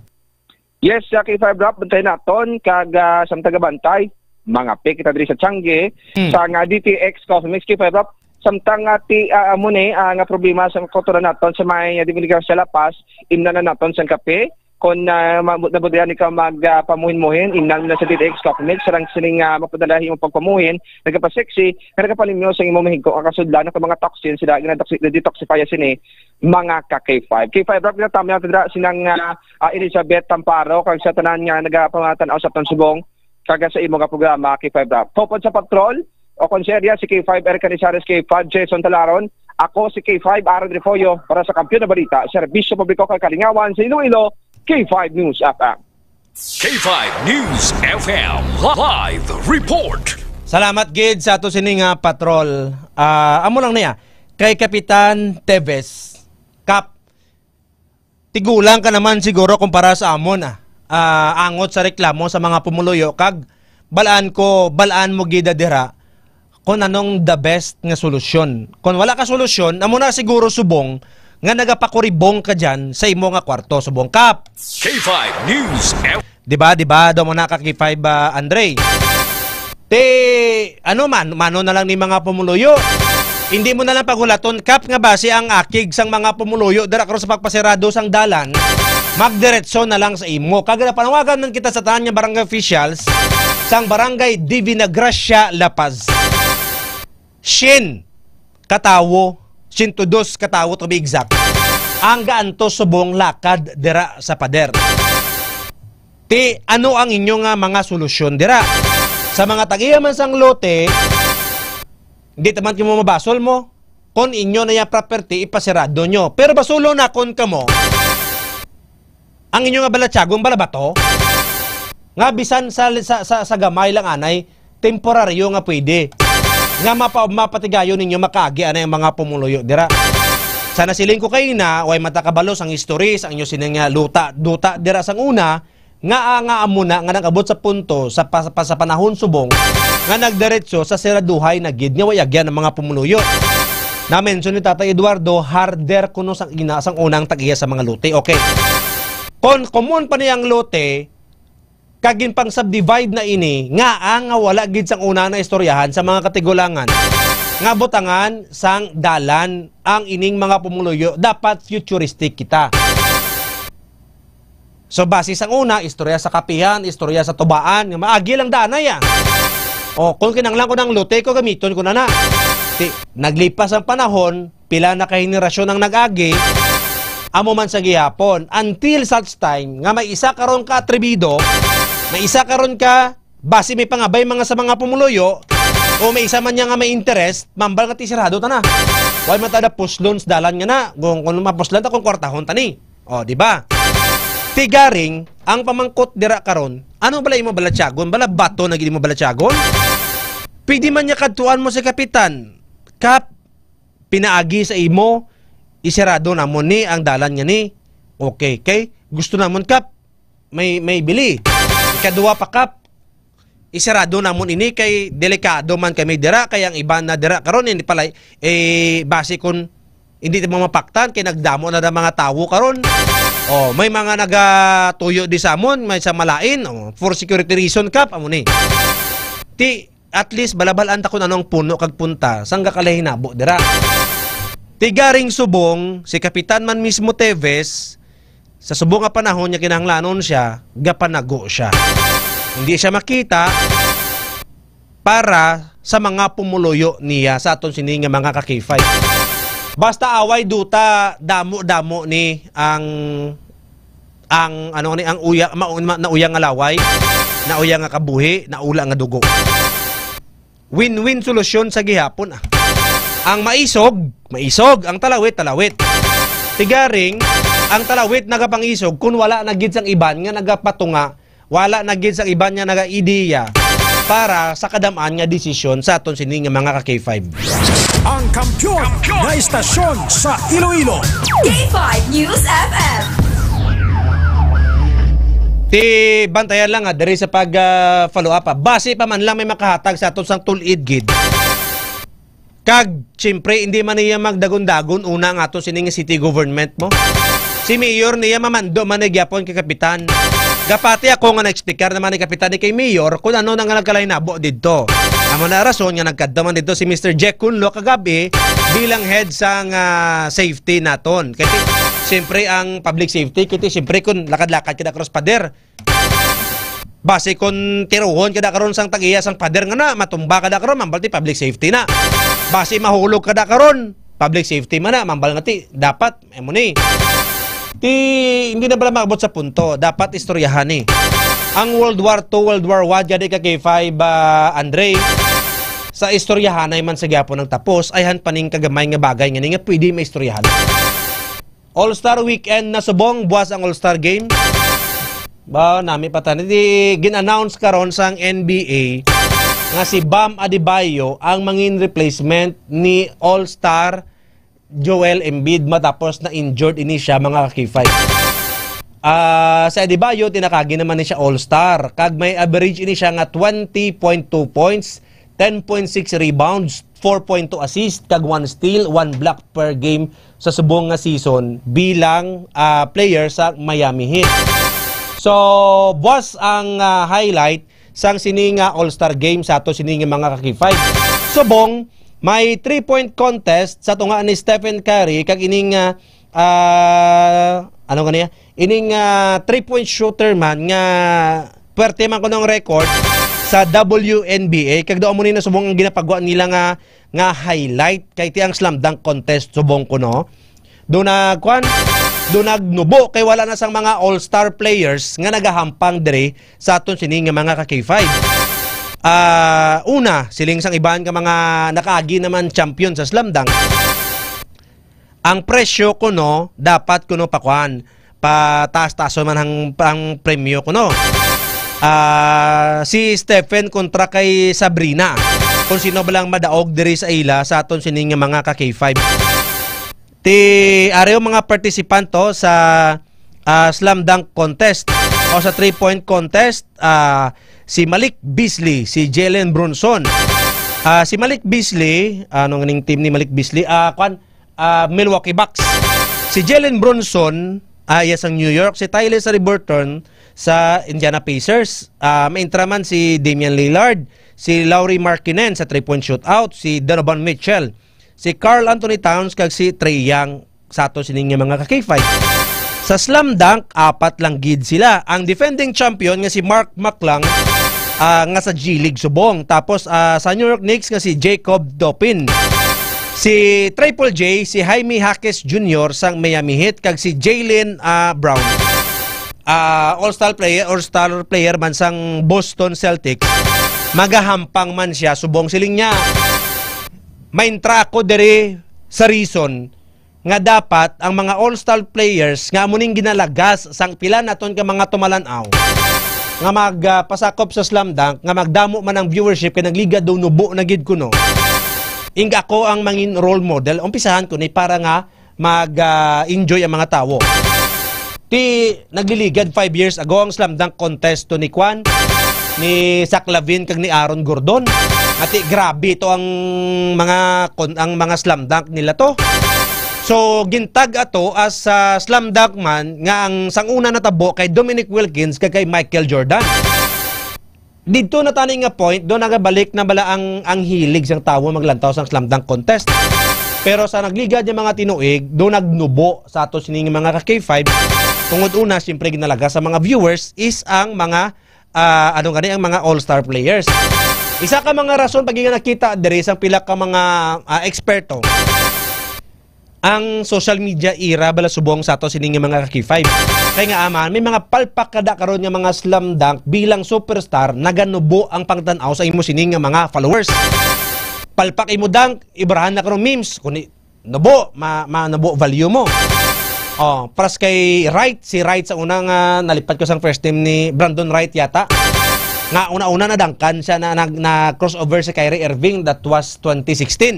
Yes, sa K five Rap, bantay naton, kag, ah, samtang gabantay, mga pik kita diri sa Tiangge, Hmm. sa nga D T X Coffee Mix, K five Rap, samtang nga ti, ah, amo ni, ah, nga problema sa kultura naton sa may, ah, Diminugan sa La Paz, imnan na naton sang kape, kung, ah, ma-, nabudihan ikaw mag, ah, pamuhin-muhin, imnan na sa D T X Coffee Mix, sarang sining, ah, mapadalahi mo pagpamuhin, nagapasexy, nga nagapalimyo sa imong mahigko nga kasudlan, ang mga toxin, sila, ginatoxi-, detoxify sini, mga ka K five. K five Rap, ginatamyan natin dira sinang, ah, ah, Elizabeth Tamparo, kag sa tanan nga nagapamatan-aw sa aton subong, kag sa imo nga programa, K five Rap. Upod sa patrol, o kung sa area, si K five Eric Canizares, K five Jason Talaron, ako si K five Aaron Refollo, para sa Kampiyon na Balita, Serbisyo Publiko kag Kalingawan sa Iloilo, K five News F M. K five News F M Live Report. Salamat gid sa ato sini nga patrol. Ah, amo lang niya. Kay Kapitan Teves, Kap, tigulang ka naman siguro kumpara sa amon, ah. Ah, angot sa reklamo sa mga pumuluyo, kag balaan ko, balaan mo gid dira kung anong the best nga solusyon. Kung wala ka solusyon, amo na siguro subong nga nagapakuribong ka dyan sa imo nga kwarto, subong, Kap. K five News F. Di ba, di ba? Daw mo na ka K five, ah, Andre. Te, ano man, mano na lang ni mga pumuluyo. Hindi mo na lang paghulaton, Kap, nga basi ang akig sang mga pumuluyo dira karon sa pagpasirado sang dalan, magdiretso na lang sa imo. Kag panawagan man kita sa tanan nga barangay officials sang barangay Divina Gracia, La Paz. Shin ka tawo, sento dos ka tawo, to be exact, ang gaantos subong lakad dira sa pader. Ti, ano ang inyo nga mga solusyon dira? Sa mga tag-iya man sang lote, di taman kamo mabasol mo. Kon inyo na yang property, ipasirado nyo. Pero basulo na kon kamo, ang inyo nga balatyagon, balabato, nga bisan sa, sa, sa, sa gamay lang anay, temporaryo nga pwede, nga mapa-, mapatigayon ninyo makaagi anay ang mga pumuluyo dira. Sa nasiling ko kaina, way matakabalo sang history sa inyo sining nga luta, duta dira sang una, nga, ah, nga amo na nga nag-abot sa punto sa pa-, pa-, sa panahon subong nga nagdiretso sa siraduhay na gid nga way agyan ang mga pumuluyo. Na-mention ni Tatay Eduardo, harder kuno sang ina sang unang tag-iya sa mga lote. Okay. Kon common pa ni ang lote, kag ginpang-subdivide na ini, ngaa nga wala gid sang una na istoryahan sa mga katigulangan nga butangan sang dalan ang ining mga pumuluyo, dapat futuristic kita. So, base sang una, istorya sa kapihan, istorya sa tubaan, nga maagi lang danay, ah. O, kung kinahanglan ko ng lote ko, gamiton ko na na. Ti-, naglipas ang panahon, pila na ka henerasyon ang nag-agi, amo man sa gihapon. Until such time nga may isa karon ka atrebido, may isa karon ka basi may pangabay mga sa mga pumuluyo, o may isa man niya nga may interest, mambal nga ti sirado ta na. Wala man ta da puslon sa dalan nga na, kung, kung mapuslan ta, kung kwartahon ta ni. O, di ba? Tigaring, ang pamangkot dira karon, ano bala imo balatyagon? Bala bato na gid imo balatyagon? Pwede man niya kadtuan mo si Kapitan. Kap, pinaagi sa imo, isirado namon ni ang dalan nga ni. Okay, kay gusto namon, Kap, may, may bili. Ikaduha pa, Kap, isirado namon ini kay delikado man kami dira, kay ang iban na dira karon, hindi pala, eh, base kun hindi mo mapaktan kay nagdamo na ang mga tawo karon. Oh, may mga nagatuyo di sa amon, may sa malain, oh, for security reason, Kap, amo ni. Ti, at least, balabal-an ta kung anong puno kag punta sang gakalahinabo dira. Tigaring subong, si Kapitan man mismo Teves, sa subong nga panahon niya kinahanglanon siya, gapanago siya. Hindi siya makita para sa mga pumuluyo niya sa aton sini nga mga ka-K five. Basta away duta, damo-damo ni ang, ang, ano ni, ang uya, ma-, ma-, nauyang nga laway, nauyang nga kabuhi, naula nga dugo. Win-win solusyon sa gihapon, ah. Ang maisog, maisog. Ang talawit, talawit. Tigaring, ang talawit nagapangisog kung wala na gid sang iban nga nagapatunga, wala na gid sang iban nga naga-ideya. para sa kadam-an nga desisyon sa aton sini nga mga ka-K five. Ang kampiyon nga istasyon sa Iloilo. K five News F M. Ti bantayan lang, ah, diri sa pag, ah, follow up, ah. Basi pa man lang may makahatag sa aton sang tulid gid. Kag, siyempre, hindi man niya magdagon-dagon una ang ato sining city government mo. Si mayor niya mamando man na gyapon kay kapitan. Gapati ako nga na-explicar naman ni kapitan ni kay mayor kung ano na nga nagkalainabo didto. Amo na rason nga nagkadto man didto si Mister Jack Kunlo kagabi bilang head sang, ah, safety naton. Kasi, siyempre, ang public safety, kasi siyempre, kung lakad-lakad ka na cross pader, basi kon tiruhon kada karon sang tag-iya sang pader nga na, matumba kada karon, mambal ti public safety na. Basi mahulog kada karon, public safety man na, mambal nga ti, dapat, emo ni. Ti, hindi na bala maabot sa punto, dapat istoryahan ni. Ang World War Two, World War One, gani ka K five, ah, Andre, sa istoryahanay man sa gyapon nagtapos, ay han paning kagamay nga bagay nga ni nga pwede maistoryahan. All-Star Weekend na subong, buwas ang All-Star Game. Ba, nami pa tani. Di, gin-announce karon sang N B A nga si Bam Adebayo ang mangin replacement ni All-Star Joel Embiid matapos na injured ini siya, mga ka-K five. Ah, si Adebayo, tinakagi naman ni siya All-Star. Kag may average ini siya nga twenty point two points, ten point six rebounds, four point two assist, kag one steal, one block per game sa subong nga season bilang, ah, player sa Miami Heat. So, buwas ang, ah, highlight sang sini nga All-Star Game sa ato sini nga mga ka-K five. Subong, may three-point contest sa tunga ni Stephen Curry kag ining, ah, ah, ano nga niya? Ining, ah, three-point shooter man nga pwerte man kuno ang record sa W N B A, kag daw amo ni na subong ang ginapagwa nila nga, nga highlight kay ti ang slam dunk contest subong kuno. Do nag, kwan? Do nagnubo kay wala na sang mga all-star players nga nagahampang diri sa aton sini nga mga ka-K five. Ah, una, siling sang iban nga mga nakaagi naman champion sa slam dunk. Ang presyo kuno, dapat kuno pakwan, pataas-taas man ang, ang premyo kuno. Ah, si Stephen kontra kay Sabrina. Kung sino ba lang madaog diri sa ila sa aton sini nga mga ka-K five. Ti, ari ang mga participant to sa, ah, slam dunk contest o sa three-point contest, ah, si Malik Beasley, si Jalen Brunson. Ah, si Malik Beasley, ano nga ning team ni Malik Beasley? Ah, kwan, ah, Milwaukee Bucks. Si Jalen Brunson, ah, iya sang New York. Si Tyrese Haliburton sa Indiana Pacers. Ah, maintra man si Damian Lillard, si Lauri Markkanen sa three-point shootout, si Donovan Mitchell, si Karl Anthony Towns, kag si Trae Young sa ato sini nga mga ka-K five. Sa slam dunk, apat lang gid sila. Ang defending champion nga si Mark McClung, ah, nga sa G League subong. Tapos, ah, sa New York Knicks nga si Jacob Toppin. Si Triple J, si Jaime Jaquez Junior sang Miami Heat, kag si Jaylen, ah, Brown. Ah, all-star player, all-star player man sang Boston Celtics. Magahampang man siya, subong siling niya. Maintra ako diri sa reason nga dapat ang mga all-star players nga amo ning ginalagas sang pila naton ka mga tumalan-aw nga mag, ah, pasakop sa slam dunk, nga magdamo man ang viewership kay nagligad daw nubo na gid kuno. Ing ako ang mangin role model, umpisahan ko ni para nga mag, ah, enjoy ang mga tawo. Ti nagliligad five years ago ang slam dunk contest to ni Kwan, ni Zach LaVine kag ni Aaron Gordon. Ati grabe to ang mga kon-, ang mga slam dunk nila to. So, gintag ato as, ah, slam dunk man nga ang sang una natabo kay Dominique Wilkins kag kay Michael Jordan. Didto na tani nga point, do nagabalik na bala ang, ang hilig sang tawo maglantaw sang slam dunk contest. Pero sa nagligad nga mga tinuig, do nagnubo sa ato sini nga mga ka-K five. Tungod una, siyempre, ginalaga sa mga viewers is ang mga, ah, ano gani, ang mga all-star players. Isa ka mga rason pag nga nakita diri sang pila ka mga, ah, eksperto, ang social media era bala subong sa ato sini nga mga ka-K five. Kay nga aman, may mga palpak kada karon nga mga slam dunk bilang superstar, naganubo ang pangtan-aw sa imo sini nga mga followers. Palpak imo dunk, ibarahan na karon memes, kuni nubo, ma, ma nubo value mo. Oh, pras kay Wright, si Wright sa una nga nalipat ko sang first name ni Brandon Wright yata. Nga una-una nadangkan siya na, na, na crossover si Kyrie Irving, that was twenty sixteen.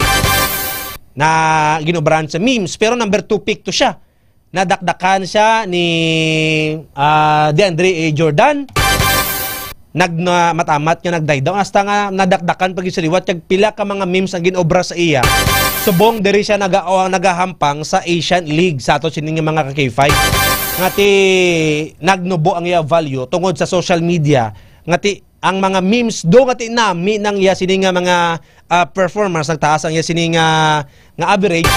Na ginobrahan sa memes, pero number two pick to siya. Nadakdakan siya ni, ah, DeAndre A. Jordan. Nag-, na, matamat nga nagdaydaw. Hasta nga nadakdakan pa gyud sa liwat kag pila ka mga memes ang ginobra sa iya. Subong diri siya naga-, o, nagahampang sa Asian League sa ato sini nga mga ka-K five. Nga ti nagnubo ang iya value tungod sa social media. Nga ti ang mga memes do nga ti nami nang iya sini nga mga, ah, performance, nagtaas ang iya sini nga, nga average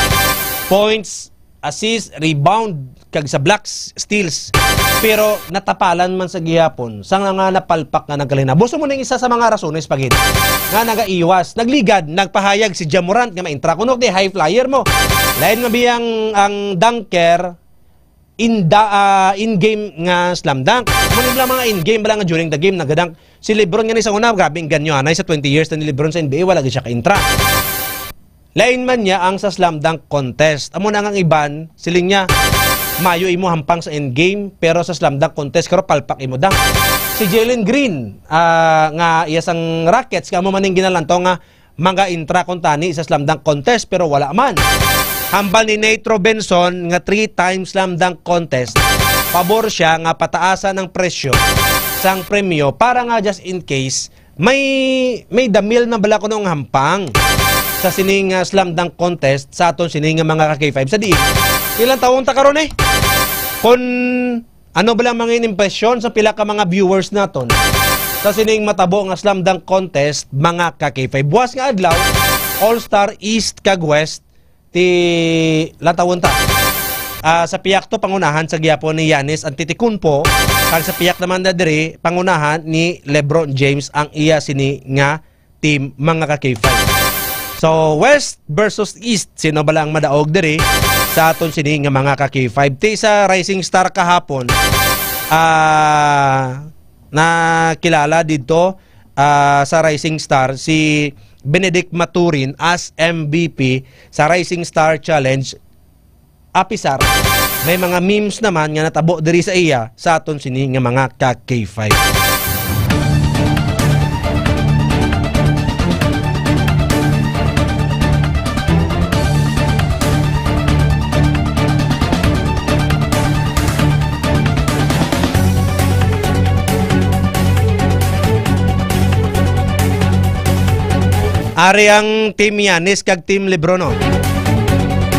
points, assist, rebound, kag sa blocks, steals. Pero natapalan man sa gihapon sa nga napalpak nga nagkalinabo. So, mo ning isa sa mga rasones pa gid nga nagaiwas, nagligad, nagpahayag si Ja Morant nga maintra kuno di high flyer mo. Lain nga biyang ang dunker in the, ah, in-game nga slam dunk. Mo nila mga in-game bala nga during the game nagadunk. Si LeBron nga ni sa una, grabe ang ganyo, anay sa twenty years na ni LeBron sa N B A, wala gid siya ka-intra. Lain man niya ang sa slam dunk contest. Amo na nga ang iban, siling niya, mayo imo hampang sa in-game, pero sa slam dunk contest, karo palpak imo dunk. Si Jalen Green, ah, nga iya sang Rockets, nga amo man ning ginalantaw nga mga intra kuntani sa slam dunk contest, pero wala man. Hambal ni Nate Robinson nga three-time slam dunk contest, pabor siya nga pataasan ang presyo sang premyo para nga just in case may, may damil na bala kuno ang hampang sa sining, ah, slam dunk contest sa aton sining nga mga ka-K five sa diin. Ilang taon ta karon eh? Kung ano bala ang mga impresyon sa pila ka mga viewers naton sa sining matabo nga slam dunk contest, mga ka-K five? Buwas nga adlaw, All-Star East kag West, ti lantawon ta. Ah, sa piyak to, pangunahan sa gihapon ni Giannis Antetokounmpo, kag sa piyak naman na diri, pangunahan ni LeBron James ang iya sini nga team, mga ka-K five. So, West versus East, sino bala ang madaog diri sa aton sini nga mga ka-K five? Ti sa Rising Star kahapon, ah, nakilala didto, ah, sa Rising Star si Benedict Maturin as M V P sa Rising Star Challenge. Apisar, may mga memes naman nga natabo diri sa iya sa aton sini nga mga ka-K five. Ari ang Team Giannis kag Team LeBron, oh.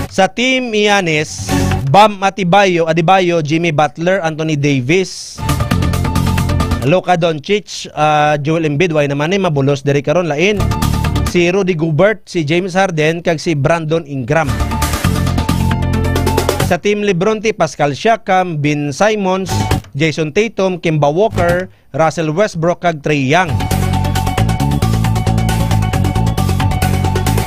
Sa Team Giannis, Bam Adebayo, Adebayo, Jimmy Butler, Anthony Davis, Luka Doncic, ah, Joel Embiid, way naman ni mabulos diri karon, lain. Si Rudy Gobert, si James Harden, kag si Brandon Ingram. Sa Team LeBron, ti Pascal Siakam, Ben Simmons, Jayson Tatum, Kemba Walker, Russell Westbrook, kag Trae Young.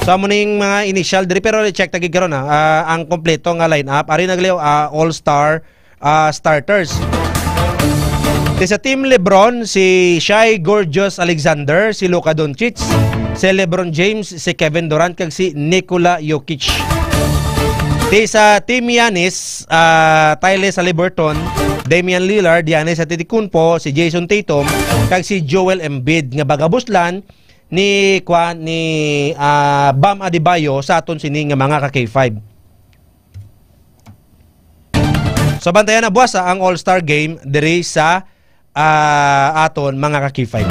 So, amo ning mga initial diri, pero i-check ta gid karon, ha. Ah, ang kompleto nga lineup, ari nagliw, ah, all-star, ah, starters. Ti sa Team LeBron, si Shai Gilgeous-Alexander, si Luka Doncic, si LeBron James, si Kevin Durant, kag si Nikola Jokic. Ti sa Team Giannis, ah, Tyrese Haliburton, Damian Lillard, Giannis Antetokounmpo, si Jayson Tatum, kag si Joel Embiid nga bagabuslan ni, kwa, ni, ah, Bam Adebayo sa aton sini nga mga ka-K five. So, bantayan na buwas, ah, ang All-Star Game diri sa, ah, aton mga ka-K five.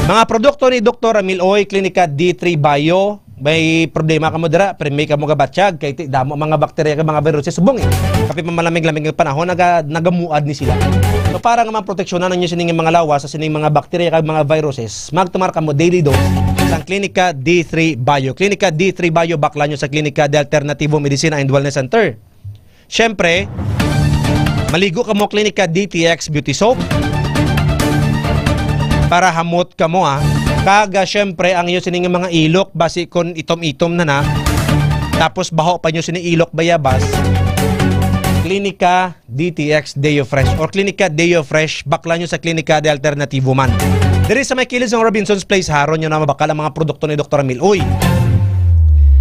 Mga produkto ni Doktor Ramil Oy, Klinika D three Bio. May problema kamo dira, permi kamo gabatsyag kay ti-, damo mga bakterya kag mga viruses subong eh. Kapin pa malamig-lamig nga panahon, naga-, nagamuad ni sila. So, para nga maproteksyonan ninyo sining mga lawas sa sining mga bakterya kag mga viruses, magtumar kamo daily dose sang Klinika D three Bio. Klinika D three Bio, baklan nyo sa Klinika de Alternativo Medicina and Wellness Center. Siyempre, maligo kamo Klinika D T X Beauty Soap para hamot kamo, ah. Kag, ah, siyempre, ang inyo sining mga ilok, basi kon itom-itom na na, tapos baho pa nyo sini ilok bayabas, Klinika D T X Deo Fresh or Klinika Deo Fresh, baklan nyo sa Klinika de Alternativo man. Diri sa may kilid sang Robinson's Place, haron nyo na mabakal ang mga produkto ni Doktor Emil. Uy,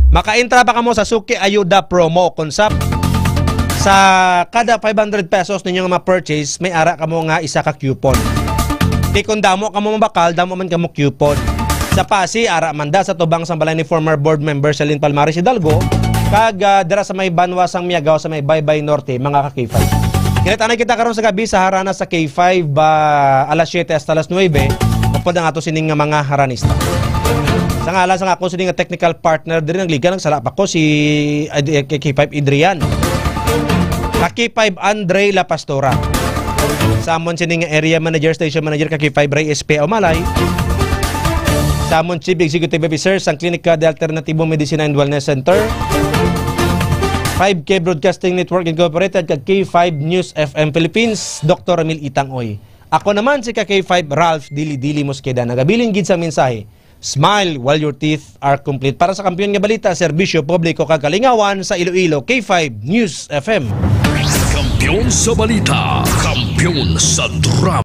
makaintra pa kamo sa Suki Ayuda promo, kung sa, sa kada five hundred pesos ninyo nga ma-purchase, may ara kamo nga isa ka coupon. Kay kung damo kamo mabakal, damo man kamo coupon. Sa Pasi, ara man da sa tubang sang balay ni former board member Celine Palmares Hidalgo, kag, ah, dira sa may banwa sang Miagao sa may Baybay Norte, mga ka-K five. Kilit-anay kita karon sa gabi sa harana sa K five, ah, alas siyete hasta alas nuwebe. Upod ang ato sining nga mga haranista. Sa ngalan sang ako sining nga technical partner diri, nagliga, nagsala pa ko si, ah, di, K five Adrian. Ka K five Andre La Pastora. Samon sini nga area manager, station manager, ka K five Ray S P Umalay. Samon Chief Executive Officer sang Klinika de Alternatibo Medicina and Wellness Center. Five K Broadcasting Network Incorporated kag K five News F M Philippines, Doktor Ramil Itang Oy. Ako naman si ka K five Ralph Dili Dili Mosqueda, nagabilin gid sa mensahe. Smile while your teeth are complete. Para sa Kampiyon nga Balita, Serbisyo Publiko kag Kalingawan sa Iloilo, K five News F M. Kampiyon sa balita, kampiyon sa drama.